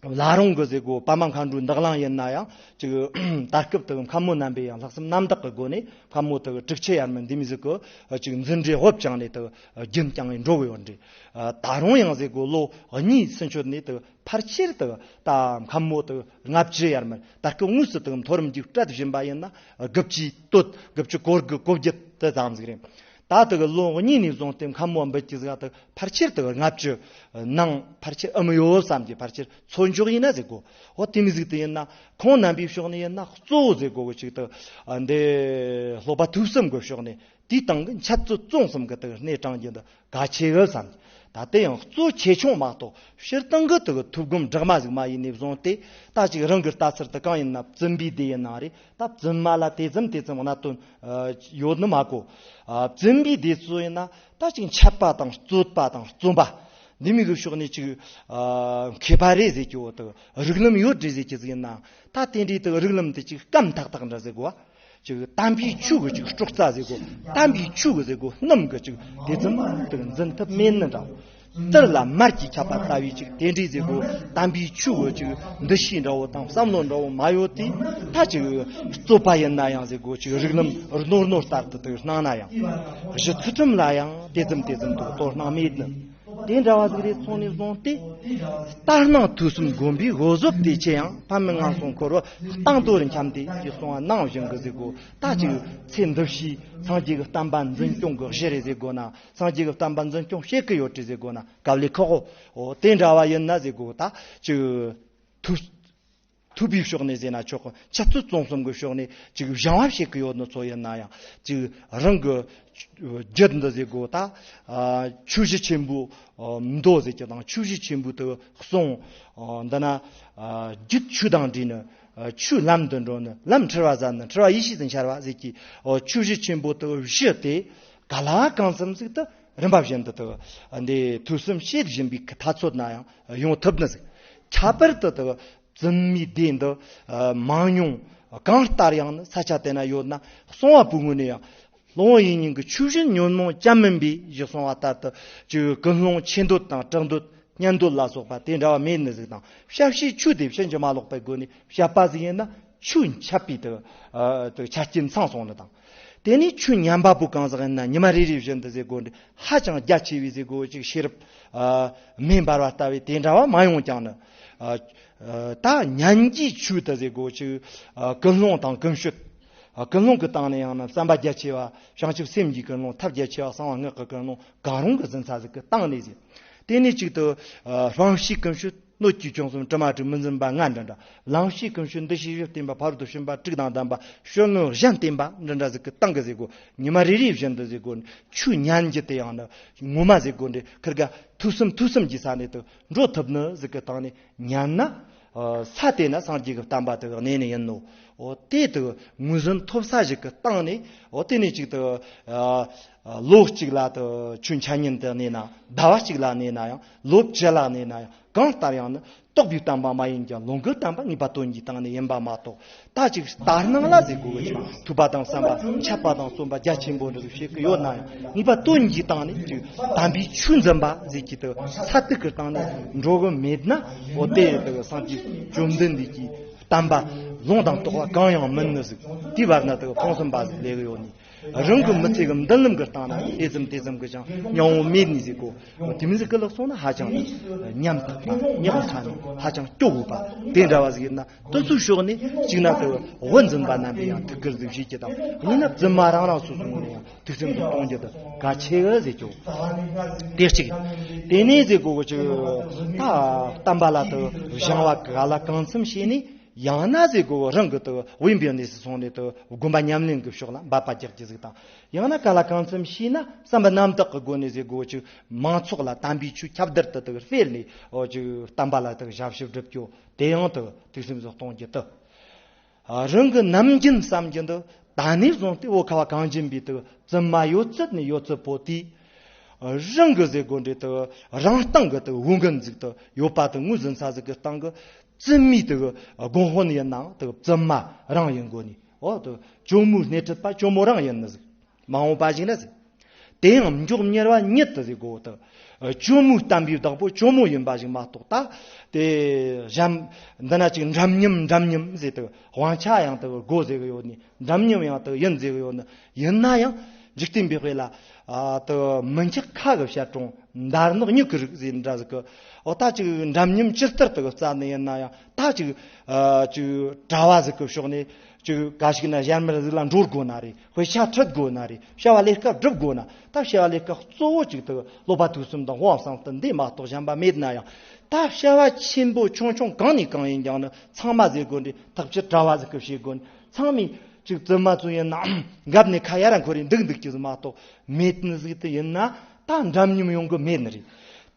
བླ་རུང་གི་ཟེར་གོ། པདྨ་མཁའ་འགྲོའི་འདུ་གླིང་ཡིན་ན་ཡང་ཅིག་ད་སྐབས་དུ་མཁན་མོ་རྣམ་པས་ཡང་ལྷག་བསམ་རྣམ་དག་གི་སྒོ་ནས་མཁན་མོ་དུ་དྲུག་ཅུ་ཡར་མར་འདི་མོའི་ཟིག་གི་ཅིག་འཛིན་གྲྭའི་དབུ་བཅངས་ནས་དུ་རྒྱུན་བསྐྱངས་ནས་འགྲོ་གི་ཡོད་འདྲ། ད་རུང་ཡང་ཟེར་གོ། ལོ་གཉིས་ཚུན་ཆོད་ནས་དུ་ཕལ་ཆེར་དུ་ད་མཁན་མོ་དུ་ལྔ་བཅུ་ཡར་མར། ད་སྐབས་དངོས་སུ་དུ་མཐོ་རིམ་རྒྱུགས་སྤྲད་བཞིན་པ་ཡིན་ན་དགུ་བཅུའི་སྟོད། དགུ་བཅུ་གོ་དགུ་གོ་བརྒྱད་དེ་ཙམ་ཟིག་རེད། ད་དུ་ལོ་གཉིས་ནས་བཟུང་སྟེ་མཁན་མོ་འབུད་ཀྱི་ཟིག་དུ་ཕལ་ཆེར་དུ་ལྔ་བཅུ་ནང་ཕལ་ཆེར་ཨེ་མི་ཡོད་བསམ་གྱི། ཕལ་ཆེར་ཚོད་འཇོག་ཡིན་ན་ཟེར་གོ། འོ་དེ་མོའི་ཟིག་དུ་ཡིན་ན་ཁོང་རྣམ་པའི་ཕྱོགས་ནས་ཡིན་ན་གཙོ་བོ་ཟེར་གོ་གི་ཅིག་དུ་འདི་སློབ་པ་ཐོས་བསམ་གི་ཕྱོགས་ནས། དེའི་སྟེང་གི་འཆད་རྩོད་རྩོམ་གསུམ་གི་དག་སྣེ་དྲངས་རྒྱུ་འདི་གལ་ཆེ་གི་བསམ། ད་དེ་ཡང་གཙོ་ཆེ་ཆུང་མ་གཏོགས་སྤྱིར་བཏང་གི་དག་ཐུགས་དགོངས་འགྲིག་མ་ཟིག་མ་ཡིན་ནས་བཟུང་སྟེ། ད་ཅིག་རང་གི་ལྟ་ཚུལ་དུ་གང་ཡིན་ན་བཙུན་པའི་སྡེ་ཡིན་ན་རེད། ད་བཙུན་མ་ལ་དེ་ཙམ་དེ་ཙམ་གནད་དོན་ཡོད་ནི་མ་གོ། བཙུན་པའི་སྡེ་ཚོ་ཡིན་ན་ད་ཅིག་འཆད་པ་དང་རྩོད་པ་དང་རྩོམ་པ་འདི་མོ་གི་ཕྱོགས་ནས་ཅིག་མཁས་པ་རེད་ཟེར་གྱི་ཡོད་དག་རིགས་ལམ་ཡོད་རེད་ཟེར་གྱི་ཟིག་ཡིན་ན། ད་དེ་འདྲའི་དག་རིགས་ལམ་དེ་ཅིག་སྐམ་ཐག་ཐག་འདྲ་ཟེར་གོ། ཅིག་དམ་པའི་ཆོས་ཀྱི་ཅིག་སྲོག་རྩ་ཟེར་གོ། དམ་པའི་ཆོས་ཀྱི་ཟེར་གོ། སྣུམ་གྱི་ཅིག་དེ་ཙམ་དུ་འཛིན་ཐུབ་མེད་ནི་འདྲ། གཏེར་ལ་མར་གྱིས་ཁྱབ་པ་ལྟ་བུའི་ཅིག་དེ་འདྲའི་ཟེར་གོ། དམ་པའི་ཆོས་ཀྱི་ཅིག་འདུ་ཤེས་འདྲ་བོ་དང་བསམ་བློ་འདྲ་བོ་མ་ཡོད་དེ། ད་ཅིག་རྩོད་པ་ཡིན་ན་ཡང་ཟེར་གོ། ཅིག་རིགས་ལམ་རྣོ་རྣོ་ལྟར་དུ་དུ་སྣང་ན་ཡང་། གཞི་ཚུལ་ཁྲིམས་ལ་ཡང་དེ་ཙམ་དེ་ཙམ་དུ་དོ་སྣང་མེད་ནི། དེ་འདྲ་བ་ཟིག་རེད་སོང་ནས་བཟུང་སྟེ། ལྟར་སྣང་ཐོས་བསམ་སྒོམ་པའི་འོད་ཟེར་དེ་ཆེ་ཡང་། ཕ་མེས་ངན་སོང་འཁོར་བའི་གཏིང་རྡོ་རུ་འཁྱམས་ཏེ་ཞེས་གསུངས་པ་ནང་བཞིན་གི་ཟེར་གོ། ད་ཅིག་ཚེ་འདི་ཕྱིའི་སངས་རྒྱས་ཀྱི་བསྟན་པ་འཛིན་སྐྱོང་གི་གཞི་རེད་ཟེར་གོ་ན། སངས་རྒྱས་ཀྱི་བསྟན་པ་འཛིན་སྐྱོང་བྱེད་ཀྱི་ཡོད་རེད་ཟེར་གོ་ན་དཀའ་ལས་ཁག་གོ། འོ་དེ་འདྲ་བ་ཡིན་ན་ཟེར་གོ། ད་ཅིག་ཐུབ། ཐུབ་པའི་ཕྱོགས་ནས་ཟེར་ན་ཆོག་གི། འཆད་རྩོད་རྩོམ་གསུམ་གྱི་ཕྱོགས་ནས་ཅིག་སྦྱང་བ་བྱེད་ཀྱི་ཡོད་ནི་ཚོ་ཡིན་ན་ཡང་། ཅིག་རང་གི་རྒྱུད་འདི་ཟེར་གོ་ད། ཨ་ཆོས་གཞི་ཆེན་པོའི་མདོ་ཟེར་གྱི་དང་། ཆོས་གཞི་ཆེན་པོའི་དུ་གསུང་། འདི་ན་རྒྱུད་ཆོས་དང་འདྲེས་ནི། ཆོས་ལམ་དུ་འགྲོ་ནི། ལམ་འཁྲུལ་བ་ཟད་ནི། འཁྲུལ་བ་ཡེ་ཤེས་སུ་འཆར་བ་ཟེར་གྱི། ཆོས་གཞི་ཆེན་པོ་དུ་བཞི་སྟེ། ག་ལ་གང་འཚམ་ཟིག་ཏུ་རིམ་པ་བཞིན་དུ་དུ་འདི་ཐོས་བསམ་བྱེད་བཞིན་པའི་ཐ་ཚོད་ན་ཡང་ཡོང་ཐུབ་ནི་ཟིག། ཁྱད་པར་དུ་དུ་བཙུན་མའི་སྡེ་འདི་མང་ཉུང་གང་ལྟར་ཡང་ནི་ས་ཆ་དེ་ན་ཡོད་ན། གསང་བ་པོའི་ངོས་ནས་ཡང་སློབ་དཔོན་ཡིན་ཉིད་ཀྱི་ཆོས་བཞིན་ཉོན་མོངས་ཅན་མིན་པའི་ཞེས་གསུངས་པ་ལྟར་དུ། ཅིག་ཀུན་སློང་ཆེ་འདོད་དང་གྲགས་འདོད་སྙན་འདོད་ལ་སོགས་པ་དེ་འདྲ་བ་མེད་ནི་ཟིག་དང་། བཤད་བྱའི་ཆོས་དེ་ཕྱིན་ཅི་མ་ལོག་པའི་སྒོ་ནས་བཤད་པ་ཟིག་ཡིན་ན། ཆོས་འཆད་པའི་དུ་དུ་ཆ་རྐྱེན་ཚང་སོང་ནི་དང་། དེ་ནས་ཆོས་ཉན་པ་པོ་གང་ཟག་ཡིན་ན་ཉི་མ་རེ་རེ་བཞིན་དུ་ཟེར་དགོས་འདྲ། ཧ་ཅང་རྒྱ་ཆེ་བའི་ཟེར་དགོས་ཅིག་ཤེས་རབ་མེ་འབར་བ་ལྟ་བུའི་དེ་འདྲ་བ་མ་ཡོང་ཀྱང་ནི། ད་ཉན་གྱི་ཆོས་དུ་ཟེར་དགོས་ཅིག། ཀུན་སློང་དང་ཀུན་སྤྱོད། ཀུན་སློང་གི་སྟེང་ནས་ཡང་ན་བསམ་པ་རྒྱ་ཆེ་བ། བྱང་ཆུབ་སེམས་ཀྱི་ཀུན་སློང་། ཐབས་རྒྱ་ཆེ་བ། གསང་བ་སྔགས་ཀྱི་ཀུན་སློང་། གང་རུང་གི་འཛིན་ས་ཟིག་གི་སྟེང་ནས་ཟེར། དེ་ནས་གཅིག་ཏུ་ཨ་སྤང་བྱའི་ཀུན་སྤྱོད། སྣོད་ཀྱི་བཅུད་གསུམ་དྲི་མ་དྲུག་མི་འཛིན་པ་ལྔ་འདྲ་འདྲ། ལེན་བྱའི་ཀུན་སྤྱོད། འདུ་བྱེད་བཞི་བསྟེན་པ། ཕ་རོལ་ཏུ་ཕྱིན་པ་དྲུག་དང་ལྡན་པ། སྤྱོད་ངན་གཞན་བསྟེན་པ་འདྲ་འདྲ་ཟིག་གི་སྟེང་གི་ཟེར་དགོས། ཉི་མ་རེ་རེ་བཞིན་དུ་ཟེར་དགོས། ཆོས་ཉན་རྒྱུ་དེ་ཡང་ནི་ངོ་མ་ཟེར་དགོས་འདྲ། ཁིར་ག་ཐོས་བསམ་ཐོས་བསམ་གྱི་ས་ནས་དུ་འགྲོ་ཐུབ་ནི་ཟིག་གི་སྟེང་ནས་ཉན་ན། ཨ་ས་དེ་ན་སངས་རྒྱས་ཀྱི་བསྟན་པ་དེ་གནས་ནི་ཡིན་ནོ། འོ་དེ་དེ་ངོས་ཟིན་ཐོབ་ས་ཞིག་གི་སྟེང་ནས། འོ་དེ་ནས་ཅིག་ཏུ་ཨ་ཨ་ལོ་གཅིག་ལ་དུ་ཆོས་འཆད་ཉན་དུ་གནས་ན། ཟླ་བ་གཅིག་ལ་གནས་ན་ཡང་། ལོ་བཅུ་ལ་གནས་ན་ཡང་། གང་ལྟར་ཡང་ནི་རྟོགས་པའི་བསྟན་པ་མ་ཡིན་ཀྱང་། ལུང་གི་བསྟན་པ་ངེས་པ་དོན་གྱི་སྟེང་ནས་ཡིན་པ་མ་གཏོགས། ད་ཅིག་ལྟར་སྣང་ལ་ཟེར་དགོས་ཀྱི། ཐོས་པ་དང་བསམ་པ། འཆད་པ་དང་རྩོམ་པ་རྒྱ་ཆེན་པོ་འདྲ་ཞིག་བྱེད་ཀྱི་ཡོད་ན་ཡང་། ངེས་པ་དོན་གྱི་སྟེང་ནས་ཅིག་དམ་པའི་ཆོས་འཛིན་པ་ཟེར་གྱི་དུ་ས་དེ་གི་སྟེང་ནས་འགྲོ་གི་མེད་ན། འོ་དེ་དུ་སངས་རྒྱས་བཅོམ་ལྡན་འདས་ཀྱི་བསྟན་པ་ལུང་དང་རྟོགས་པ་གང་ཡང་མིན་ནི་ཟིག། དེའི་བར་ན་དུ་ཕུང་གསུམ་པ་ཟིག་ལས་གི་ཡོད་ནི། རང་གི་མི་ཚེ་གི་མདུན་ལམ་གི་སྟེང་ན་དེ་ཙམ་དེ་ཙམ་གི་ཅང་སྙིང་བོ་མེད་ནི་ཟིག་གོ། དེ་མི་ཟིག་གི་ལག་སོང་ན་ཧ་ཅང་ཉམ་ཐག་པ། ཉག་ཕྲ་ནི། ཧ་ཅང་སྐྱོ་བོ་པ་དེ་འདྲ་བ་ཟིག་ཡིན་ན། དེ་ཚོའི་ཕྱོགས་ནས་གཅིག་ན་དུ་དབུ་འཛིན་པ་རྣམ་པས་ཡང་ཐུགས་ཁུར་ཟིག་བྱེད་ཀྱི་དང་། གཉིས་ན་བཙུན་མ་རང་རང་སོ་སོ་ངོས་ནས་ཡང་ཐུགས་སེམས་སུ་གཏོང་རྒྱུ་དུ་གལ་ཆེ་གི་ཟེར་གྱི། དེ་གཅིག། དེ་ནས་ཟེར་དགོས་གི་ཅིག། ད་བསྟན་པ་ལ་དུ་སྦྱང་བ་ག་ལ་གང་འཚམ་བྱས་ནས། ཡང་ན་ཟེར་དགོས་རང་གི་དུ་དབེན་པའི་གནས་སུ་སོང་ནས་དུ་སྒོམ་པ་ཉམས་ལེན་གྱི་ཕྱོགས་ལ་འབད་པ་རྒྱག་རྒྱུ་ཟིག་དང་། ཡང་ན་ག་ལ་གང་འཚམ་བྱས་ན་བསམ་པ་རྣམ་དག་གི་སྒོ་ནས་ཟེར་དགོས་ཅིག། མང་ཚོགས་ལ་དམ་པའི་ཆོས་ཁྱབ་བརྡལ་དུ་དུ་སྤེལ་ནས། འོ་ཅིག་བསྟན་པ་ལ་དུ་ཞབས་ཕྱི་སྒྲུབ་རྒྱུ། དེ་ཡང་དུ་ཐུགས་སེམས་སུ་གཏོང་རྒྱུ་དུ། ཨ་རང་གི་ནམ་རྒྱུན་བསམ་རྒྱུ་འདི། ད་ནས་བཟུང་སྟེ་འོ་ཁ་བ་གངས་ཅན་པའི་དུ་བཙུན་མ་ཡོད་ཚད་ནས་ཡོད་ཚད་པོ་དེ། རང་གི་ཟེར་དགོས་འདྲ་དུ་རང་སྟེང་གི་དུ་འོས་འགན་ཟིག་དུ་ཡོད་པ་དུ་ངོས་ཟིན་ས་ཟིག་གི་སྟེང་གི། བཙུན་མའི་དུ་དགོན་དཔོན་ཡིན་ནའང་དུ་བཙུན་མ་རང་ཡིན་དགོས་ནི། འོ་དུ་ཇོ་མོའི་སྣེ་ཁྲིད་པ་ཇོ་མོ་རང་ཡིན་ནི་ཟིག། མ་འོངས་པ་ཞིག་ན་ཟིག། དེ་ཡང་མགྱོགས་མྱུར་བ་ཉིད་དུ་ཟེར་དགོས་དུ། ཇོ་མོའི་བསྟན་པའི་བདག་པོ་ཇོ་མོ་ཡིན་པ་ཞིག་མ་གཏོགས། ད་དེ་གཞན་འདི་ན་ཅིག་འདྲ་མཉམ་འདྲ་མཉམ་ཟེར་དུ་དབང་ཆ་ཡང་དུ་དགོས་ཟེར་གི་ཡོད་ནི། འདྲ་མཉམ་ཡང་དུ་ཡིན་ཟེར་གི་ཡོད་ནི། ཡིན་ན་ཡང་འཇིག་རྟེན་པའི་དཔེ་ལ་ཨ་དུ་མི་འཇིགས་ཁ་གི་བཤད་གྲོང་མདའ་ནག་མྱུ་གུ་རིགས་ཟེར་འདྲ་ཟིག་གི། འོ་ད་ཅིག་འདྲ་མཉམ་ཇི་ལྟར་དུ་རྩ་ནས་ཡིན་ན་ཡང་། ད་ཅིག་ཨ་ཅིག་གྲྭ་བ་ཟིག་གི་ཕྱོགས་ནས་ཅིག་ག་ཞིག་ན་གཞན་མི་ཟིག་ལ་འགྲོ་དགོས་ན་རེད། དཔེ་ཆ་ཁྲིད་དགོས་ན་རེད། བྱ་བ་ལས་ཀ་སྒྲུབ་དགོས་ན། ད་བྱ་བ་ལས་ཀ་གཙོ་བོ་ཅིག་དུ་བློ་ཕམ་ཐུགས་སེམས་དང་དབང་བསམ་གཏན་འདི་མ་གཏོགས་གཞན་པ་མེད་ན་ཡང་། ད་བྱ་བ་ཆེན་པོ་ཆུང་ཆུང་གང་ནས་གང་ཡིན་ཀྱང་ནི་ཚང་མ་ཟེར་དགོས་འདྲ། ཐག་ཆོད་གྲྭ་བ་ཟིག་གི་བྱེད་དགོས་ནི། ཚང་མས་ཅིག་བཙུན་མ་ཚོ་ཡིན་ན་འགབ་ནས་ཁ་ཡར་འཁོར་རེ་འདུག་འདུག་ཀྱི་ཟིག་མ་གཏོགས་མེད་ནི་ཟིག་དུ་ཡིན་ན། ད་འདྲ་མཉམ་ཡོང་གི་མེད་ནི་རེད།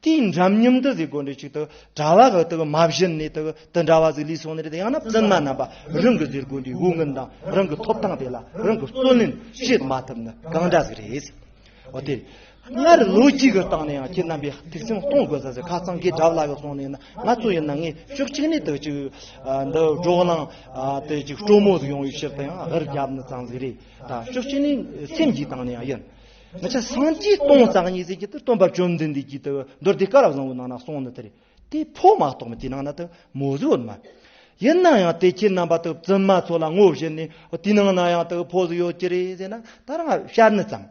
དེའི་འདྲ་མཉམ་དུ་ཟེར་དགོས་འདྲ་ཅིག་དུ་གྲྭ་བ་གི་དུ་མ་བཞིན་ནས་དུ་དུ་འདྲ་བ་ཟིག་ལུས་སོང་ནི་རེད། ཡང་ན་བཙུན་མ་རྣམ་པ་རང་གི་ཟེར་དགོས་འདྲའི་འོས་འགན་དང་རང་གི་ཐོབ་ཐང་དེ་ལ་རང་གི་བརྩོན་ལེན་བྱེད་མ་ཐུབ་ནི་གང་འདྲ་ཟིག་རེད། འོ་དེ། སྔར་ལོ་རྒྱུས་ཀྱི་སྟེང་ནས་ཡང་ཁྱེད་རྣམ་པས་ཐུགས་སེམས་གཏོང་དགོས་ས་ཟེར། ཁ་སང་གི་གྲྭ་བླ་གི་སོང་ནས་ན། ང་ཚོ་ཡིན་ན་ངས་ཕྱོགས་གཅིག་ནས་དུ་ཅིག་ཨ་འདི་བགྲོ་གླེང་ཨ་དེ་ཅིག་སྤྲོ་མོ་ཟིག་ཡོང་བའི་ཕྱིར་དུ་ཡང་ཧར་རྒྱབ་ནི་ཙམ་ཟིག་རེད། ད་ཕྱོགས་གཅིག་ནས་སེམས་ཀྱི་སྟེང་ནས་ཡང་ཡིན། ང་ཆ་སངས་རྒྱས་སྟོང་རྩ་གཉིས་ཟེར་གྱི་དུ་སྟོན་པ་བཅོམ་ལྡན་འདས་ཀྱིས་དུ་མདོ་སྡེ་སྐལ་བཟང་པོའི་ནང་ན་གསུངས་ནི་དེ་རེད། དེ་ཕོ་མ་གཏོགས་མི་དེ་ནང་ན་དུ་མོ་ཟིག་ཡོད་མ་རེད། ཡིན་ན་ཡང་དེ་ཁྱེད་རྣམ་པ་དུ་བཙུན་མ་ཚོ་ལ་ངོ་བཞིན་ནས་དེ་ནང་ན་ཡང་དུ་ཕོ་ཟིག་ཡོད་ཀྱི་རེད་ཟེར་ན། ད་རང་བཤད་ནི་ཙམ།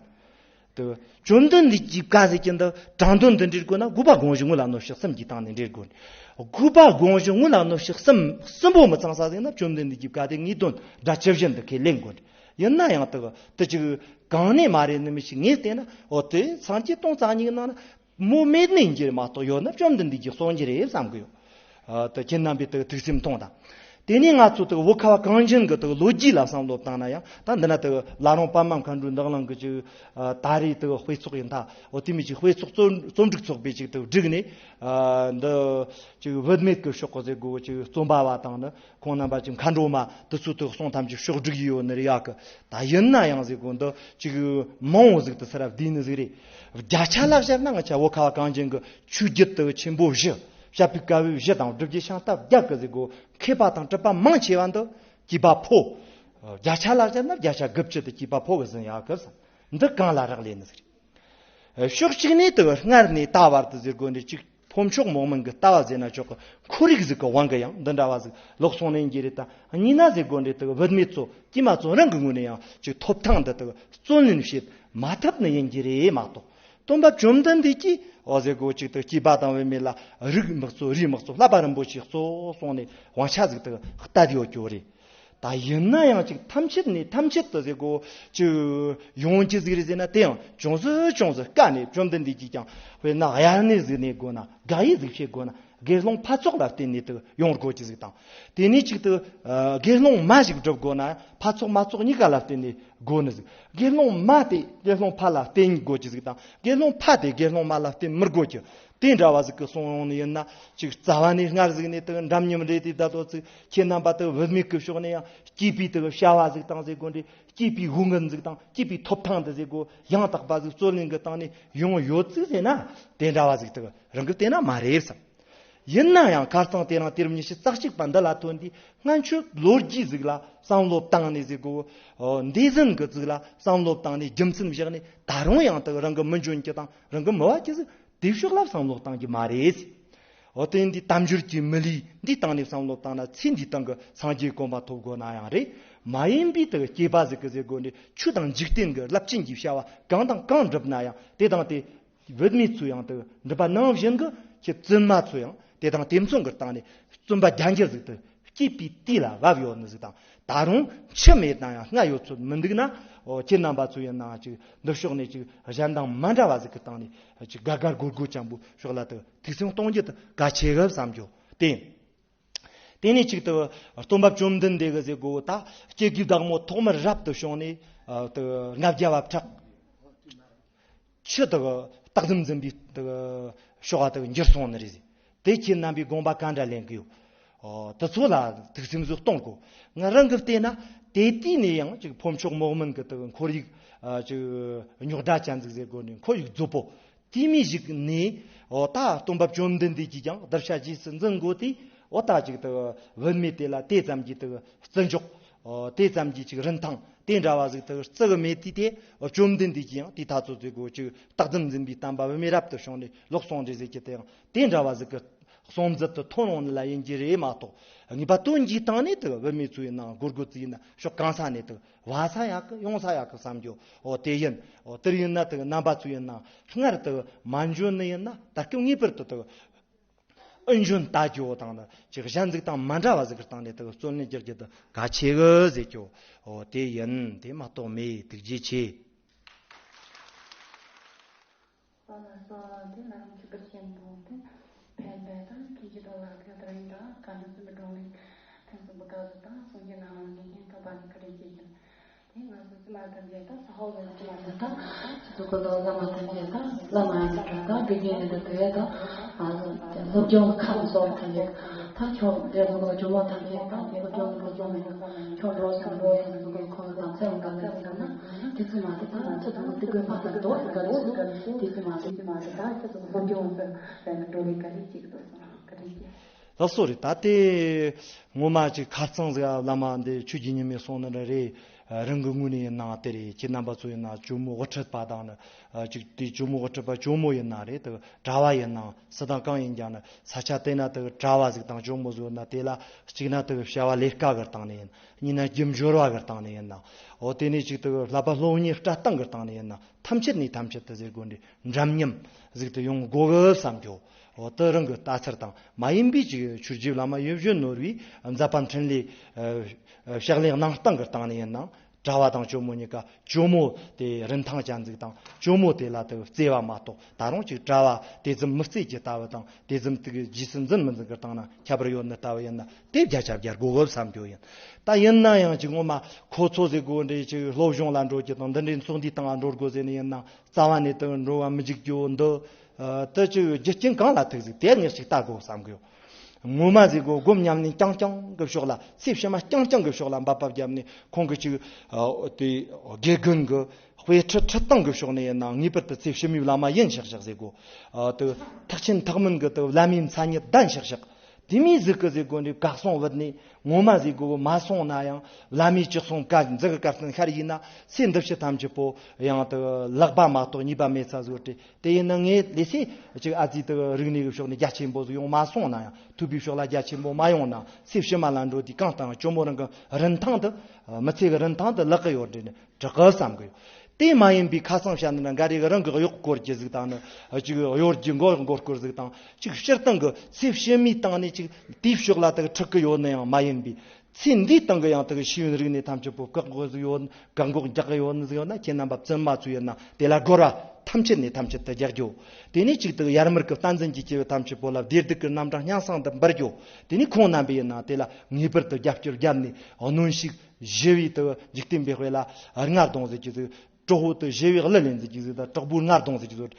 དུ་བཅོམ་ལྡན་འདས་ཀྱི་བཀའ་ཟེར་གྱི་འདི་དྲང་དོན་འདི་འདྲིར་དགོས་ན། དགུ་པ་དགོངས་གཞི་དངོས་ལ་གནོད་བྱེད་གསུམ་གྱི་སྟེང་ནས་འདྲིར་དགོས། དགུ་པ་དགོངས་གཞི་དངོས་ལ་གནོད་བྱེད་གསུམ་གསུམ་པོ་མི་ཚང་ས་ཟིག་ན། བཅོམ་ལྡན་འདས་ཀྱི་བཀའ་དེ་ངེས་དོན་སྒྲ་ཇི་བཞིན་དུ་ཁས་ལེན་དགོས། ཡིན་ན་ཡང་དུ་དུ་ཅིག་གང་ནས་མ་རེད་ནི་མི་ཞིག་ངས་བལྟས་ན། འོ་དེ་སངས་རྒྱས་སྟོང་རྩ་གཉིས་ཀྱི་ནང་ན་མོ་མེད་ནི་ཡིན་གྱི་རེད་མ་གཏོགས། ཡོད་ན་བཅོམ་ལྡན་འདས་ཀྱིས་གསུངས་ཀྱི་རེད་བསམ་གི་ཡོད། ཨ་དུ་ཁྱེད་རྣམ་པས་དུ་ཐུགས་སེམས་གཏོང་དང་། དེ་ནས་ང་ཚོ་དག་བོད་ཁ་བ་གངས་ཅན་གྱི་དག་ལོ་རྒྱུས་ལ་བསམ་བློ་བཏང་ན་ཡང་། ད་འདི་ན་དག་བླ་རུང་པདྨ་མཁའ་འགྲོའི་མདངས་བླངས་ཀྱི་ཅིག་ཨ་ད་རེས་དག་དཔེ་ཚོགས་ཡིན་ད། འོ་དེ་མིན་ཅིག་དཔེ་ཚོགས་རྩོམ་རྩོམ་སྒྲིག་ཚོགས་པས་ཅིག་དག་བསྒྲིགས་ནས། ཨ་འདི་ཅིག་བུད་མེད་ཀྱི་ཕྱོགས་ཀྱི་ཟེར་དགོས། ཅིག་རྩོམ་པ་བ་དང་ནི་ཁོང་རྣམ་པ་ཅིག་མཁའ་འགྲོ་མ་དེ་ཚོ་དག་གསུང་ཐམས་ཅད་ཕྱོགས་བསྒྲིགས་ཡོད་ནི་རེད་ཡ་གི། ད་ཡིན་ན་ཡང་ཟེར་དགོས། འདི་ཅིག་མང་བོ་ཟིག་དེ་སར་བསྡུས་ནི་ཟིག་རེད། བརྒྱ་ཆ་ལ་བཞག་ན་ང་ཆ་བོད་ཁ་བ་གངས་ཅན་གྱི་ཆོས་བརྒྱུད་དག་ཆེན་པོ་བཞི། བཤད་པའི་དཀའ་བའི་བཞི་དང་སྒྲུབ་བརྒྱུད་ཤིང་རྟ་བརྒྱད་ཀྱི་ཟེར་དགོས། མཁས་པ་དང་གྲུབ་པ་མང་ཆེ་བ་འདི་སྐྱེས་པ་ཕོ། བརྒྱ་ཆ་ལ་བཞག་ན་བརྒྱ་ཆ་དགུ་བཅུ་དེ་སྐྱེས་པ་ཕོ་གི་ཟིན་ཡག་གི་ཟིན། འདི་གང་ལ་རག་ལས་ནི་ཟིག་རེད། ཕྱོགས་གཅིག་ནས་དེ་སྔར་ནས་ད་བར་དུ་ཟེར་དགོས་འདི་གཅིག་ཕོ་མཆོག་མོག་མན་གྱི་ལྟ་བ་ཟེར་ན་ཆོག་གི། ཁོར་ཡུག་ཟིག་གི་དབང་གིས་ཡང་འདི་འདྲ་བ་ཟིག་ལོག་སོང་ནས་འགྱུར་རེད་ད། གཉིས་ན་ཟེར་དགོས་འདི་དེ་བུད་མེད་ཚོ་སྐྱེས་མ་ཚོ་རང་གི་ངོས་ནས་ཡང་ཅིག་ཐོབ་ཐང་འདི་དེ་བརྩོན་ལེན་བྱེད་མ་ཐུབ་ནི་ཡིན་གྱི་རེད་མ་གཏོགས། སྟོན་པ་བཅོམ་ལྡན་འདས་ཀྱིས་འོ་ཟེར་དགོས་གཅིག་དེ་སྐྱེས་པ་དང་བུད་མེད་ལ་རིགས་མི་གཙོ་རུས་མི་གཙོ་བསླབ་པ་རིན་པོ་ཆེ་གཙོ་སོང་ནས་དབང་ཆ་ཟིག་དེ་གཏད་ཡོད་རྒྱུ་རེད། ད་ཡིན་ན་ཡང་ཅིག་ཐམས་ཅད་ནས་ཐམས་ཅད་དུ་ཟེར་དགོས་ཅིག་ཡོང་གི་ཟིག་རེད་ཟེར་ན། དེ་ཡང་ཅུང་ཟད་ཅུང་ཟད་དཀའ་ནས་བཅོམ་ལྡན་འདས་ཀྱིས་ཀྱང་དཔེར་ན་དབྱར་གནས་ཟིག་གནས་དགོས་ན། དགག་དབྱེ་ཟིག་བྱེད་དགོས་ན། དགེ་སློང་ཕ་ཚོགས་ལ་བརྟེན་ནས་དུ་ཡོང་དགོས་ཀྱི་ཟིག་དང་། དེ་ནས་ཅིག་ཏུ་ཨ་དགེ་སློང་མ་ཞིག་སྒྲུབ་དགོས་ན་ཕ་ཚོགས་མ་ཚོགས་གཉིས་ཀ་ལ་བརྟེན་ནས་དགོས་ནི་ཟིག་དགེ་སློང་མ་དེ་དགེ་སློང་ཕ་ལ་བརྟེན་དགོས་ཀྱི་ཟིག་དང་། དགེ་སློང་ཕ་དེ་དགེ་སློང་མ་ལ་བརྟེན་མི་དགོས་ཀྱི། དེ་འདྲ་བ་ཟིག་གི་གསུང་ཡོང་ནི་ཡིན་ན། ཅིག་རྩ་བ་ནས་སྔར་ཟིག་ནས་དུ་འདྲ་མཉམ་རེད་དེ། ད་དོ་ཚིག་ཁྱེད་རྣམ་པ་དུ་བུད་མེད་ཀྱི་ཕྱོགས་ནས་ཡང་སྐྱེས་པའི་དུ་བྱ་བ་ཟིག་དང་ཟེར་དགོས་འདྲ། སྐྱེས་པའི་ཧུ་ངན་ཟིག་དང་སྐྱེས་པའི་ཐོབ་ཐང་དུ་ཟེར་དགོས། ཡང་དག་པ་ཟིག་བརྩོན་ལེན་གི་སྟེང་ནས་ཡོང་ཡོད་ཚིག་ཟེར་ན། དེ་འདྲ་བ་ཟིག་དུ་རང་གི་བལྟས་ན་མ་རེད་བསམ། ཡིན་ན་ཡང་ཁ་རྩང་དེ་རིང་དུས་རབས་ཉི་ཤུ་རྩ་གཅིག་པ་འདི་ལ་ཐོན་དུས་སྔ་ཆོས་ལོ་རྒྱུས་ཟིག་ལ་བསམ་བློ་བཏང་ནས་ཟེར་དགོས། འོ་འདས་ཟིན་གི་ཟིག་ལ་བསམ་བློ་བཏང་ནས་རྒྱུ་མཚན་བཞག་ནས། ད་རུང་ཡང་དུ་རང་གི་མི་འཇོན་གྱི་དང་རང་གི་མི་བ་གྱི་ཟིག་དེ་ཕྱོགས་ལ་བསམ་བློ་བཏང་གི་མ་རེད། འོ་དེ་འདི་དལ་འབྱོར་གྱི་མི་ལུས་འདི་སྟེང་ནས་བསམ་བློ་བཏང་ན། ཚེ་འདིའི་སྟེང་གི་སངས་རྒྱས་གོ་འཕང་ཐོབ་དགོས་ན་ཡང་རེད། མ་ཡིན་པའི་དུ་སྐྱེས་པ་ཟིག་གི་ཟེར་དགོས་འདི་ཆོས་དང་འཇིག་རྟེན་གྱི་རླབས་ཆེན་གྱི་བྱ་བ་གང་དང་གང་བསྒྲུབ་ན་ཡང་། དེ་དང་དེ་བུད་མེད་ཚོས་ཡང་དུ་འགྲུབ་པ་ནང་བཞིན་གྱི་ཁྱེད་བཙུན་མ་ཚོས་ཡང་དེ་དང་དེ་མཚུངས་ཀྱི་སྟེང་ནས་བཙུན་པ་རྒྱ་འགྱུར་ཟིག་དུ་སྐྱེས་པའི་དུས་ལ་བབ་ཡོད་ནི་ཟིག་དང་། ད་རུང་འཆི་མེད་དང་ཡང་སྔ་ཡོད་ཚོད་མི་འདུག་ན། འོ་ཁྱེད་རྣམ་པ་ཚོ་ཡིན་ནའང་ཅིག་འདི་ཕྱོགས་ནས་ཅིག་གཞན་དང་མ་འདྲ་བ་ཟིག་གི་སྟེང་ནས་ཅིག་དགའ་དགའ་སྒོར་སྒོར་ཅན་པོ་ཕྱོགས་ལ་དུ་ཐུགས་སེམས་གཏོང་རྒྱུ་དུ་གལ་ཆེ་གི་བསམ་རྒྱུ་དེ་ཡིན། དེ་ནས་ཅིག་དུ་སྟོན་པ་བཅོམ་ལྡན་འདས་གི་ཟེར་དགོས། ད་སྐྱེ་དགུའི་བདག་མོ་ཐོག་མར་རབ་ཏུ་བྱུང་ནས་ཨ་དུ་ལྔ་བརྒྱ་བ་ཕྲག་ཕྱི་དུ་རྟག་གསུམ་འཛིན་པའི་དུ་ཕྱོགས་བ་དུ་འགྱུར་སོང་ནི་རེད། དེ་ཁྱེད་རྣམ་པའི་དགོངས་པ་ག་འདྲ་ལེན་གི་ཡོད། ཨོ་དུ་ཚོ་ལ་ཐུགས་སེམས་སུ་གཏོང་དགོས། ང་རང་གི་བལྟས་ན་དེ་དུས་ནས་ཡང་ཅིག་ཕོ་མཆོག་མོག་མན་གི་དུ་ཁོར་ཡུག་ཨ་ཅིག་རྙོག་དྲ་ཅན་ཟིག་ཟེར་དགོས་ནས། ཁོར་ཡུག་རྫོབ་པོ། དེ་མི་ཞིག་ནས་འོ་ད་སྟོན་པ་བཅོམ་ལྡན་འདས་ཀྱིས་ཀྱང་གདུལ་བྱ་རྗེས་སུ་འཛིན་དགོས་ཏེ། འོ་ད་ཅིག་ཏུ་བུད་མེད་དེ་ལ་དེ་ཙམ་གྱི་ཏུ་བརྩི་འཇོག་འོ་དེ་ཙམ་གྱི་ཅིག་རིན་ཐང་དེ་འདྲ་བ་ཟིག་ཏུ་བརྩི་གི་མེད་དུས་དེ། བཅོམ་ལྡན་འདས་ཀྱིས་ཡང་དེ་ཐ་ཚོ་ཟེར་དགོས། ཅིག་རྟག་གསུམ་འཛིན་པའི་བསྟན་པ་བུད་མེད་རབ་ཏུ་བྱུང་ནས་ལོག་སོང་རེད་ཟེར་གྱི་དེ་ཡང་དེ་འདྲ་བ་ཟིག་གི་གསུང་མཛད་དུ་ཐོན་འོང་ནི་ལ་ཡིན་གྱི་རེད་མ་གཏོགས། ངེས་པ་དོན་གྱི་སྟེང་ནས་དུ་བུད་མེད་ཚོ་ཡིན་ནའང་སྒོར་སྒོར་ཚོ་ཡིན་ན་ཕྱོགས་གང་ས་ནས་དུ་བ་ས་ཡག་གི་ཡོང་ས་ཡག་གི་བསམ་རྒྱུ་འོ་དེ་ཡིན། འོ་དེར་ཡིན་ན་དུ་རྣམ་པ་ཚོ་ཡིན་ན་སྔར་དུ་མ་འཇོན་ནི་ཡིན་ན་ད་སྐབས་ངེས་པར་དུ་དུ་ཨུ་འཇོན་ལྟ་རྒྱུ་དང་ནི་ཅིག་གཞན་ཟིག་དང་མ་འདྲ་བ་ཟིག་གི་སྟེང་ནས་དུ་བརྩོན་ལེན་རྒྱག་རྒྱུ་དུ་གལ་ཆེ་གི་ཟེར་རྒྱུ་འོ་དེ་ཡིན། དེ་མ་གཏོགས་མེད། ཐུགས་རྗེ་ཆེ། ལགས་སོ། དེ་ལ་རིང་ཆོས་པར་ཆེན་པོ་དེ་ཕན་པའི་དང་མཁན་ཆེན་དང་ལག་ལེན་དང་རིང་དང་བཀའ་འགྲོ་བཙུན་མའི་སྒྲུང་ལས་ཐེངས་གསུམ་པོ་བཀའ་ཟུར་དང་གསུང་རྒྱུན་ནང་ལ་ངེས་ཤེས་ཐོབ་པ་ནི་བཀའ་དྲིན་ཆེ་ཞུ། དེ་ང་ཚོ་ཙི་མ་ཐམས་ཅད་དང་ས་འོག་ལ་ཙི་མ་ཐམས་ཅད་དང་ཆུ་ཚོད་ཀོ་ཏོ་བླ་མ་ཐམས་ཅད་དང་བླ་མ་ཡི་ཚོ་དྲ་དང་དགེ་རྒན་ཡི་དུ་དེ་དང་ང་ཚོ་སློབ་སྦྱོང་ཁམས་སོགས་ཐམས་ཅད་དང་ཆོག་འདྲེ་ལུག་ལ་ཇོ་མོ་ཐམས་ཅད་དང་དེ་སློབ་སྦྱོང་སློབ་སྦྱོང་མེད་ན་ཆོག་འགྲོ་སོང་འགྲོ་ཡི་ཚོ་ཁོང་དང་ཚེ་འོང་ག་ལ་ཙི་ན་དེ་ཙི་མ་ཐམས་དང་ཆུ་ཚོད་དེ་དགོས་པ་དང་དོ་ཟིག་ག་ལ་ཚོ་དེ་ཙི་མ་ཐམས་དེ་ཙི་མ་ཐམས་དང་ཆུ་ཚོད་སློབ་སྦྱོང་ཟེར་ལ་འགྲོ་ལས་ག་ལས་ཅིག་ཏུ་སོང་བཀའ་དྲིན་ཆེ། ལགས་སོ་རེད། ད་ལྟའི་ངོ་མ་ཅིག་ཁ་རྩང་ཟིག་བླ་མ་འདི་ཆོས་ཀྱི་ཉི་མས་གསུངས་ནི་རེད། རང་གི་ངོས་ནས་ཡིན་ནའང་དེ་རེད། ཁྱེད་རྣམ་པ་ཚོ་ཡིན་ན་ཇོ་མོ་དབུ་ཁྲིད་པ་དང་ནི་ཅིག་དེ་ཇོ་མོ་དབུ་ཁྲིད་པ་ཇོ་མོ་ཡིན་ན་རེད། དེ་གྲྭ་བ་ཡིན་ནའང་སུ་དང་གང་ཡིན་ཀྱང་ནི་ས་ཆ་དེ་ན་དེ་གྲྭ་བ་ཟིག་དང་ཇོ་མོ་ཟིག་ཡོད་ན་དེ་ལ་གཅིག་ན་དེ་བྱ་བ་ལས་ཀ་གི་སྟེང་ནས་ཡིན། གཉིས་ན་རྒྱུ་འབྱོར་བ་གི་སྟེང་ནས་ཡིན་ན། འོ་དེ་ནས་ཅིག་དེ་བསླབ་པ་སློབ་གཉེར་སྤྲད་སྟངས་གི་སྟེང་ནས་ཡིན་ན། ཐམས་ཅད་ནས་ཐམས་ཅད་དུ་ཟེར་དགོས་འདྲ་འདྲ་མཉམ་ཟིག་ཏུ་ཡོང་དགོས་གི་བསམ་རྒྱུ། འོ་དེ་རང་གི་ལྟ་ཚུལ་དང་། མ་ཡིན་པའི་ཅིག་ཆོས་རྗེ་བླ་མ་ཡིད་བཞིན་ནོར་བུའི་མཛད་པ་འཕྲིན་ལས་ཕྱག་ལེན་གནང་སྟངས་ཀྱི་སྟེང་ནས་ཡིན་ན། གྲྭ་བ་དང་ཇོ་མོ་གཉིས་ཀ་ཇོ་མོ་དེ་རིན་ཐང་ཅན་ཟིག་དང་ཇོ་མོ་དེ་ལ་དེ་བརྩེ་བ་མ་གཏོགས། ད་རུང་ཅིག་གྲྭ་བ་དེ་ཙམ་མི་བརྩེ་གི་ལྟ་བུ་དང་དེ་ཙམ་དེ་རྗེས་སུ་འཛིན་མི་འཛིན་གི་སྟེང་ན་ཁྱད་པར་ཡོད་ནི་ལྟ་བུ་ཡིན་ན། དེ་བརྒྱ་ཆ་བརྒྱ་དགོས་གི་བསམ་རྒྱུ་ཡིན། ད་ཡིན་ན་ཡང་ཅིག་ངོ་མ་ཁོ་ཚོ་ཟེར་དགོས་འདྲ། ཅིག་སློབ་སྦྱོང་ལ་འགྲོ་རྒྱུ་དང་འདི་འདྲའི་ཚོགས་འདུའི་སྟེང་ལ་འགྲོ་དགོས་ཟེར་ནི་ཡིན་ན། རྩ་བ་ནས་དེ་འགྲོ་བ་མི་འཇུག་རྒྱུ་འདི། ཨ། དེ་ཅིག་རྒྱུ་རྐྱེན་གང་ལ་ཐུག་ཟིག་དེ་ངས་ཅིག་ལྟ་དགོས་བསམ་གི་ཡོད། ངོ་མ་ཟིག་གོ་སྒོམ་ཉམས་ལེན་རྐྱང་རྐྱང་གི་ཕྱོགས་ལ། ཚེ་ཕྱི་མ་རྐྱང་རྐྱང་གི་ཕྱོགས་ལ་འབད་པ་བརྒྱབ་ནས་ཁོང་གི་ཅིག་ཨ། དེ་དགེ་རྒན་གི་དཔེ་ཁྲིད་ཁྲིད་སྟངས་གི་ཕྱོགས་ནས་ཡིན་ན་ངེས་པར་དུ་ཚེ་ཕྱི་མའི་བླ་མ་ཡིན་ཤག་ཤག་ཟེར་གོ། ཨ། དེ་ཐེག་ཆེན་ཐེག་དམན་གི་དེ་བླ་མའི་མཚན་ཉིད་ལྡན་ཤག་ཤག། དེ་མོ་ཟིག་གི་ཟེར་གོ་འདི་བཀག་སོང་བུད་ནས། ངོ་མ་ཟིག་གོ་མ་སོང་ན་ཡང་བླ་མའི་ཅི་གསུང་བཀའ་འཛིན་གི་བཀའ་བསྟན་ཤར་ཡིན་ན། ཚེ་འདི་ཕྱི་ཐམས་ཅད་པོ་ཡང་དེ་ལག་པ་མ་གཏོགས་ཉེས་པ་མེད་ས་བཟོ་སྟེ། དེ་ཡིན་ན་ངས་ལས་སེ་ཅིག་ཨ་ཙི་དེ་རིག་གནས་ཀྱི་ཕྱོགས་ནས་རྒྱ་ཆེན་པོ་ཟིག་ཡོང་མ་སོང་ན་ཡང་། ཐུབ་པའི་ཕྱོགས་ལ་རྒྱ་ཆེན་པོ་མ་ཡོང་ན། ཚེ་ཕྱི་མ་ལ་འགྲོ་དུས་གང་ལྟར་ཇོ་མོ་རང་གི་རིན་ཐང་དེ། མི་ཚེ་གི་རིན་ཐང་དེ་ལག་གི་ཡོད་འདྲ་ནི་དྲག་གི་བསམ་གི་ཡོད། དེ་མ་ཡིན་པའི་ཁ་སང་བཤད་ན་འགའ་རེ་གི་རང་གི་གཡོག་སྐོར་གྱི་ཟིག་དང་ནི། ཅིག་གཡོ་སྒྱུ་མགོ་མགོ་སྐོར་ཟིག་དང་། ཅིག་སྤྱིར་བཏང་གི་ཚེ་ཕྱི་མའི་སྟེང་ནས་ཅིག་དེའི་ཕྱོགས་ལ་དག་ཁྲིད་གི་ཡོད་ནི་ཡང་མ་ཡིན་པའི། ཚེ་འདིའི་སྟེང་གི་ཡང་དག་ཤེས་ཡོན་རིག་གནས་ཐམས་ཅད་པོ་བཀག་འགོག་ཟིག་ཡོད། བཀག་འགོག་རྒྱག་གི་ཡོད་ནི་ཟིག་ཡོད་ན། ཁྱེད་རྣམ་པ་བཙུན་མ་ཚོ་ཡིན་ན་དེ་ལ་རྒོལ་བ་ཐམས་ཅད་ནས་ཐམས་ཅད་དུ་རྒྱག་རྒྱུ། དེ་ནས་ཅིག་དག་ཡར་མར་གི་བསྟན་འཛིན་གྱི་སྐྱེས་བུ་ཐམས་ཅད་པོ་ལ་བདེ་སྡུག་གི་རྣམ་གྲངས་སྙན་སེང་དུ་འབུལ་རྒྱུ། དེ་ནས་ཁོང་རྣམ་པས་ཡིན་ན་དེ་ལ་ངེས་པར་དུ་རྒྱབ་སྐྱོར་བརྒྱབ་ནས། གནོན་ཤུགས་ཞི་བའི་དག་འཇིག་རྟེན་པའི་དཔེ་ལ་རྔ་རྡུང་ཟེར་གྱི་ཟིག། དྲག་པོ་དེ་ཞི་བའི་གླུ་ལེན་ཟེར་གྱི་ཟིག་དང་། དྲག་པོའི་རྔ་རྡུང་ཟེར་གྱི་ཟིག།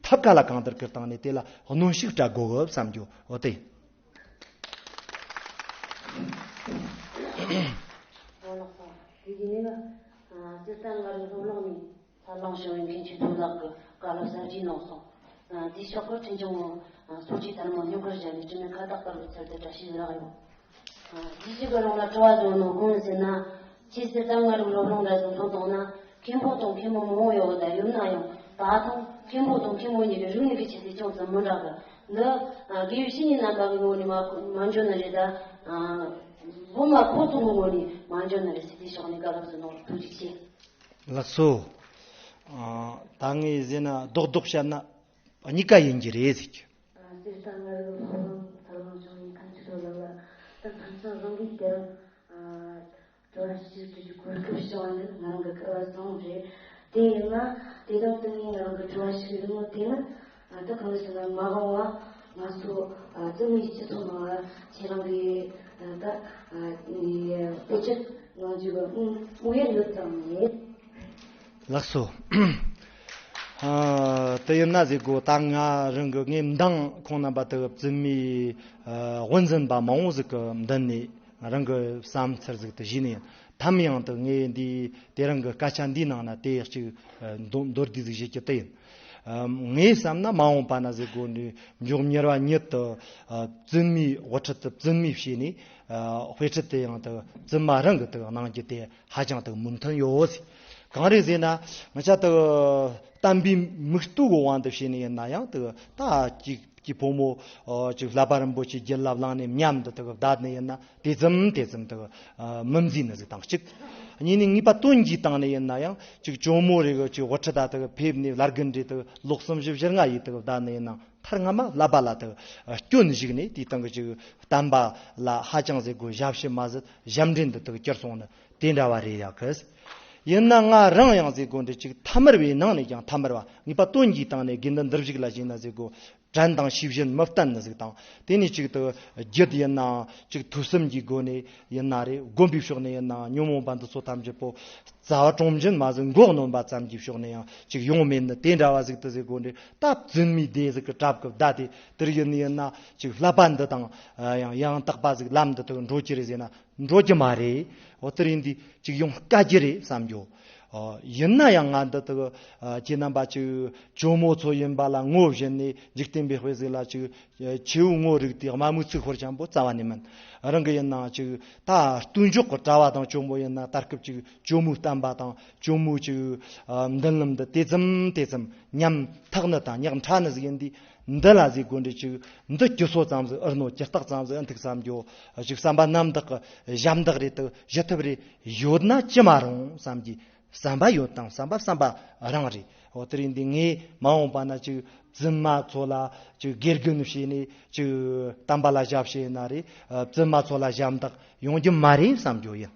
ཐབས་ག་ལ་གང་ལྟར་ཁུར་བཏང་ནས་དེ་ལ་གནོན་ཤུགས་སྤྲད་དགོས་གི་བསམ་རྒྱུ་འོ་དེ། ཨོ་ལགས་སོ། དེ་རྗེས་ནས་ཨ། སྤྱིར་བཏང་ང་རང་སློབ་གླིང་ནས་འཚར་ལོངས་བྱུང་བའི་མཁན་ཆེན་ཚོ་ལགས་ཀྱིས་བཀའ་སློབ་གསར་བརྗེ་གནང་སོང་། ཨ། དེའི་ཕྱོགས་ཀྱི་ཁྲིམས་སྐྱོང་ངོ་། ཨ། ཚོགས་ཀྱི་ཐལ་མོ་སྙོམས་པར་བཞག་ནས་དྲི་མེད་ཁ་བཏགས་དཀར་པོའི་ཚུལ་དུ་བཀྲ་ཤིས་བདེ་ལེགས་ཡོད། ཨ། དེ་ཞིག་གི་རིང་ལ་དྲི་བ་བཟོ་ནོ་གང་ཟེར་ན། ཁྱེད་སྤྱིར་བཏང་ང་རང་སློབ་གླིང་འདྲ་ཟིག་མཐོང་བཏང་ན། མཁན་པོ་དང་མཁན་མོ་མང་བོ་ཡོད་ད་ཡོད་ན་ཡང་། ད་དུང་མཁན་པོ་དང་མཁན་མོ་གཉིས་ཀྱི་རིག་གནས་ཀྱི་ཆེ་ཚད་ཅུང་ཙམ་མི་འདྲ་གི། འདི། ཨ། དགེ་བའི་བཤེས་གཉེན་རྣམ་པ་གི་ངོས་ནས་མ་མ་འཇོན་ནི་རེད་ད། ཨ། སློབ་མ་ཁོ་ཚོ་གི་ངོས་ནས་མ་འཇོན་ནི་རེད་ཟེར། དེའི་ཕྱོགས་ནས་བཀའ་སློབ་ཟིག་གནང་རོགས། ཐུགས་རྗེ་ཆེ། ལགས་སོ། ཨ། ད་ངས་ཟེར་ན་རྡོག་རྡོག་བཤད་ན་གཉིས་ཀ་ཡིན་གྱི་རེད་ཟེར་གྱི། ཨ། སྤྱིར་བཏང་ང་རང་སློབ་གླིང་འཚར་ལོངས་བྱུང་བའི་མཁན་ཆེན་ཚོ་ལགས་ལ་ད་ཕན་ཚུན་རང་གིས་དེ་རིང་། ཨ། དྲི་བ་ཞིག་དྲི་རྒྱུའི་གོ་སྐབས་བྱུང་བ་ནི་ང་རང་གི་སྐལ་བ་བཟང་བོ་རེད། དེ་ཡིན་ན་དེ་དང་བསྟུན་ནས་ང་རང་གི་དྲི་བ་ཞིག་ཡོད་ནོ་དེ་ནི། ཨ། ད་གང་ཟེར་ན་མ་འོངས་པ་ང་ཚོ། ཨ། བཙུན་མའི་སྤྱི་ཚོགས་ནང་ལ་ཁྱེད་རང་གིས། ཨ། ད། ཨ། དཔེ་ཁྲིད་གནང་རྒྱུ་གི་དམིགས་ཡུལ་ཡོད་དམ་མེད། ལགས་སོ། ཨ། དེ་ཡིན་ན་ཟེར་གོ། ད་ང་རང་གི་ངའི་མདང་ཁོང་རྣམ་པ་དེ་བཙུན་མའི། ཨ། དབུ་འཛིན་པ་མང་བོ་ཟིག་གི་མདུན་ནས་རང་གི་བསམ་ཚུལ་ཟིག་དེ་ཞུས་ནས་ཡིན། དམ་ཡང་དེ་ངས་འདི་དེ་རིང་གི་སྐད་ཆ་འདིའི་ནང་ན་དེ་ཅིག་མདོར་བསྡུས་ཟིག་བཤད་རྒྱུ་དེ་ཡིན། ཨ། ངས་བསམ་ན་མ་འོངས་པ་ན་ཟེར་གོ་ནི་མགྱོགས་མྱུར་བ་ཉིད་དུ། ཨ། བཙུན་མའི་དབུ་ཁྲིད་དེ་བཙུན་མས་བྱས་ནས། ཨ། དཔེ་ཁྲིད་དེ་ཡང་དེ་བཙུན་མ་རང་གིས་དེ་གནང་རྒྱུ་དེ་ཧ་ཅང་དེ་མོས་མཐུན་ཡོད་ཟེར། གང་རེད་ཟེར་ན། ང་ཅག་དེ་བསྟན་པའི་མིག་ལྟོས་ཀྱི་དབང་དུ་བྱས་ནས་ཡིན་ན་ཡང་དེ་ད་ཅིག་གི་ཕོ་མོ། ཨ། ཅིག་བསླབ་པ་རིན་པོ་ཆེའི་རྒྱུད་ལ་བླངས་ནས་ཉམས་དེ་དེ་བསྡད་ནས་ཡིན་ན་དེ་ཙམ་དེ་ཙམ་དེ། ཨ། མི་མཛེས་ནི་ཟིག་དང་གཅིག། གཉིས་ནས་ངེས་པ་དོན་གྱི་སྟེང་ནས་ཡིན་ན་ཡང་ཅིག་ཇོ་མོ་རེ་གི་ཅིག་དབུ་ཁྲིད་ད་དེ་ཕེབས་ནས་བླ་རྒན་རེ་དེ་ལོ་གསུམ་བཞི་བཞི་ལྔ་ཡི་དེ་བསྡད་ནས་ཡིན་ན། མཐར་སྔ་མ་བསླབ་པ་ལ་དེ་སྐྱོན་ཞིག་ནས་དེའི་སྟེང་གི་ཅིག་བསྟན་པ་ལ་ཧ་ཅང་ཟེར་གོ་ཞབས་ཕྱི་མ་ཟད་ཞབས་འདྲེན་དུ་དེ་གྱུར་སོང་ནི་དེ་འདྲ་བ་རེད་ཡ་གི། ཡིན་ན་ང་རང་ཡང་ཟེར་གོ་འདི་ཅིག་ཐ་མལ་བའི་ནང་ནས་ཀྱང་ཐ་མལ་བ། ངེས་པ་དོན་གྱི་སྟེང་ནས་དགེ་འདུན་འདུལ་བཞུགས་ལ་བྱས་ན་ཟེར་གོ། དྲན་དང་ཤེས་བཞིན་མི་བརྟན་ནི་ཟིག་དང་། དེ་ནས་ཅིག་དེ་རྒྱུད་ཡིན་ན་ཅིག་ཐོས་བསམ་གྱི་སྒོ་ནས་ཡིན་ན་རེད། སྒོམ་པའི་ཕྱོགས་ནས་ཡིན་ན་ཉོན་མོངས་པ་འདི་ཚོ་ཐམས་ཅད་པོ་རྩ་བ་གྲོང་འཇིན་མ་ཟིག་མགོ་གནོན་པ་ཙམ་གྱི་ཕྱོགས་ནས་ཡང་ཅིག་ཡོང་མེད་ནི་དེ་འདྲ་བ་ཟིག་ཏུ་ཟེར་གོ་འདྲ། ད་བཙུན་མའི་སྡེ་ཟིག་གི་གྲབས་ཀྱི་བརྡ་དེ་དེར་ཡིན་ནི་ཡིན་ན་ཅིག་བསླབ་པ་འདི་དང་ཡང་ཡང་དག་པ་ཟིག་ལམ་འདི་དུ་འགྲོ་རྒྱུ་རེད་ཟེར་ན་འགྲོ་རྒྱུ་མ་རེད། འོ་དེར་ཡིན་དུས་ཅིག་ཡོང་དཀའ་རྒྱུ་རེད་བསམ་རྒྱུ། ཨ། ཡིན་ན་ཡང་ང་འདི་དུ། ཨ། ཁྱེད་རྣམ་པ་ཅིག་ཇོ་མོ་ཚོ་ཡིན་པ་ལ་ངོ་བཞིན་ནས་འཇིག་རྟེན་པའི་དཔེ་ཟིག་ལ་ཅིག་ཆེའུ་ངོ་རིག་དེ་དམའ་མོའི་ཚིག་ཧོར་ཅན་པོ་རྩ་བ་ནས་མིན། རང་གི་ཡིན་ན་ཅིག་ད་སྟོན་མཇུག་གི་གྲྭ་བ་དང་ཇོ་མོ་ཡིན་ན་ད་སྐབས་ཅིག་ཇོ་མོའི་བསྟན་པ་དང་ཇོ་མོའི་ཅིག་ཨ། མདུན་ལམ་འདི་དེ་ཙམ་དེ་ཙམ་ཉམ་ཐག་ནི་དང་ཉག་ཕྲ་ནི་ཟིག་ཡིན་དུས། འདི་ལ་ཟིག་གོ་འདྲ་ཅིག་འདི་སྐྱུ་སོ་ཙམ་ཟིག་ཨེ་རྣོ་སྐྱུ་སྟག་ཙམ་ཟིག་ཨེ་འཐུག་བསམ་རྒྱུ། ཅིག་བསམ་པ་རྣམ་དག་གི་ཞབས་འདེགས་རེ་དུ་ཞུ་ཐུབ་རེ་ཡོད་ན་ཅི་མ་རུང་བསམ་གྱི། བསམ་པ་ཡོད་དང་བསམ་པ་བསམ་པ་རང་རེད། འོ་དེ་རིང་འདི་ངས་མ་འོངས་པ་ན་ཅིག་བཙུན་མ་ཚོ་ལ་ཅིག་དགེ་རྒན་བྱས་ནས་ཅིག་བསྟན་པ་ལ་ཞབས་ཕྱི་ཡིན་ན་རེད། བཙུན་མ་ཚོ་ལ་ཞབས་འདེགས་ཡོང་རྒྱུ་མ་རེད་བསམ་རྒྱུ་ཡིན།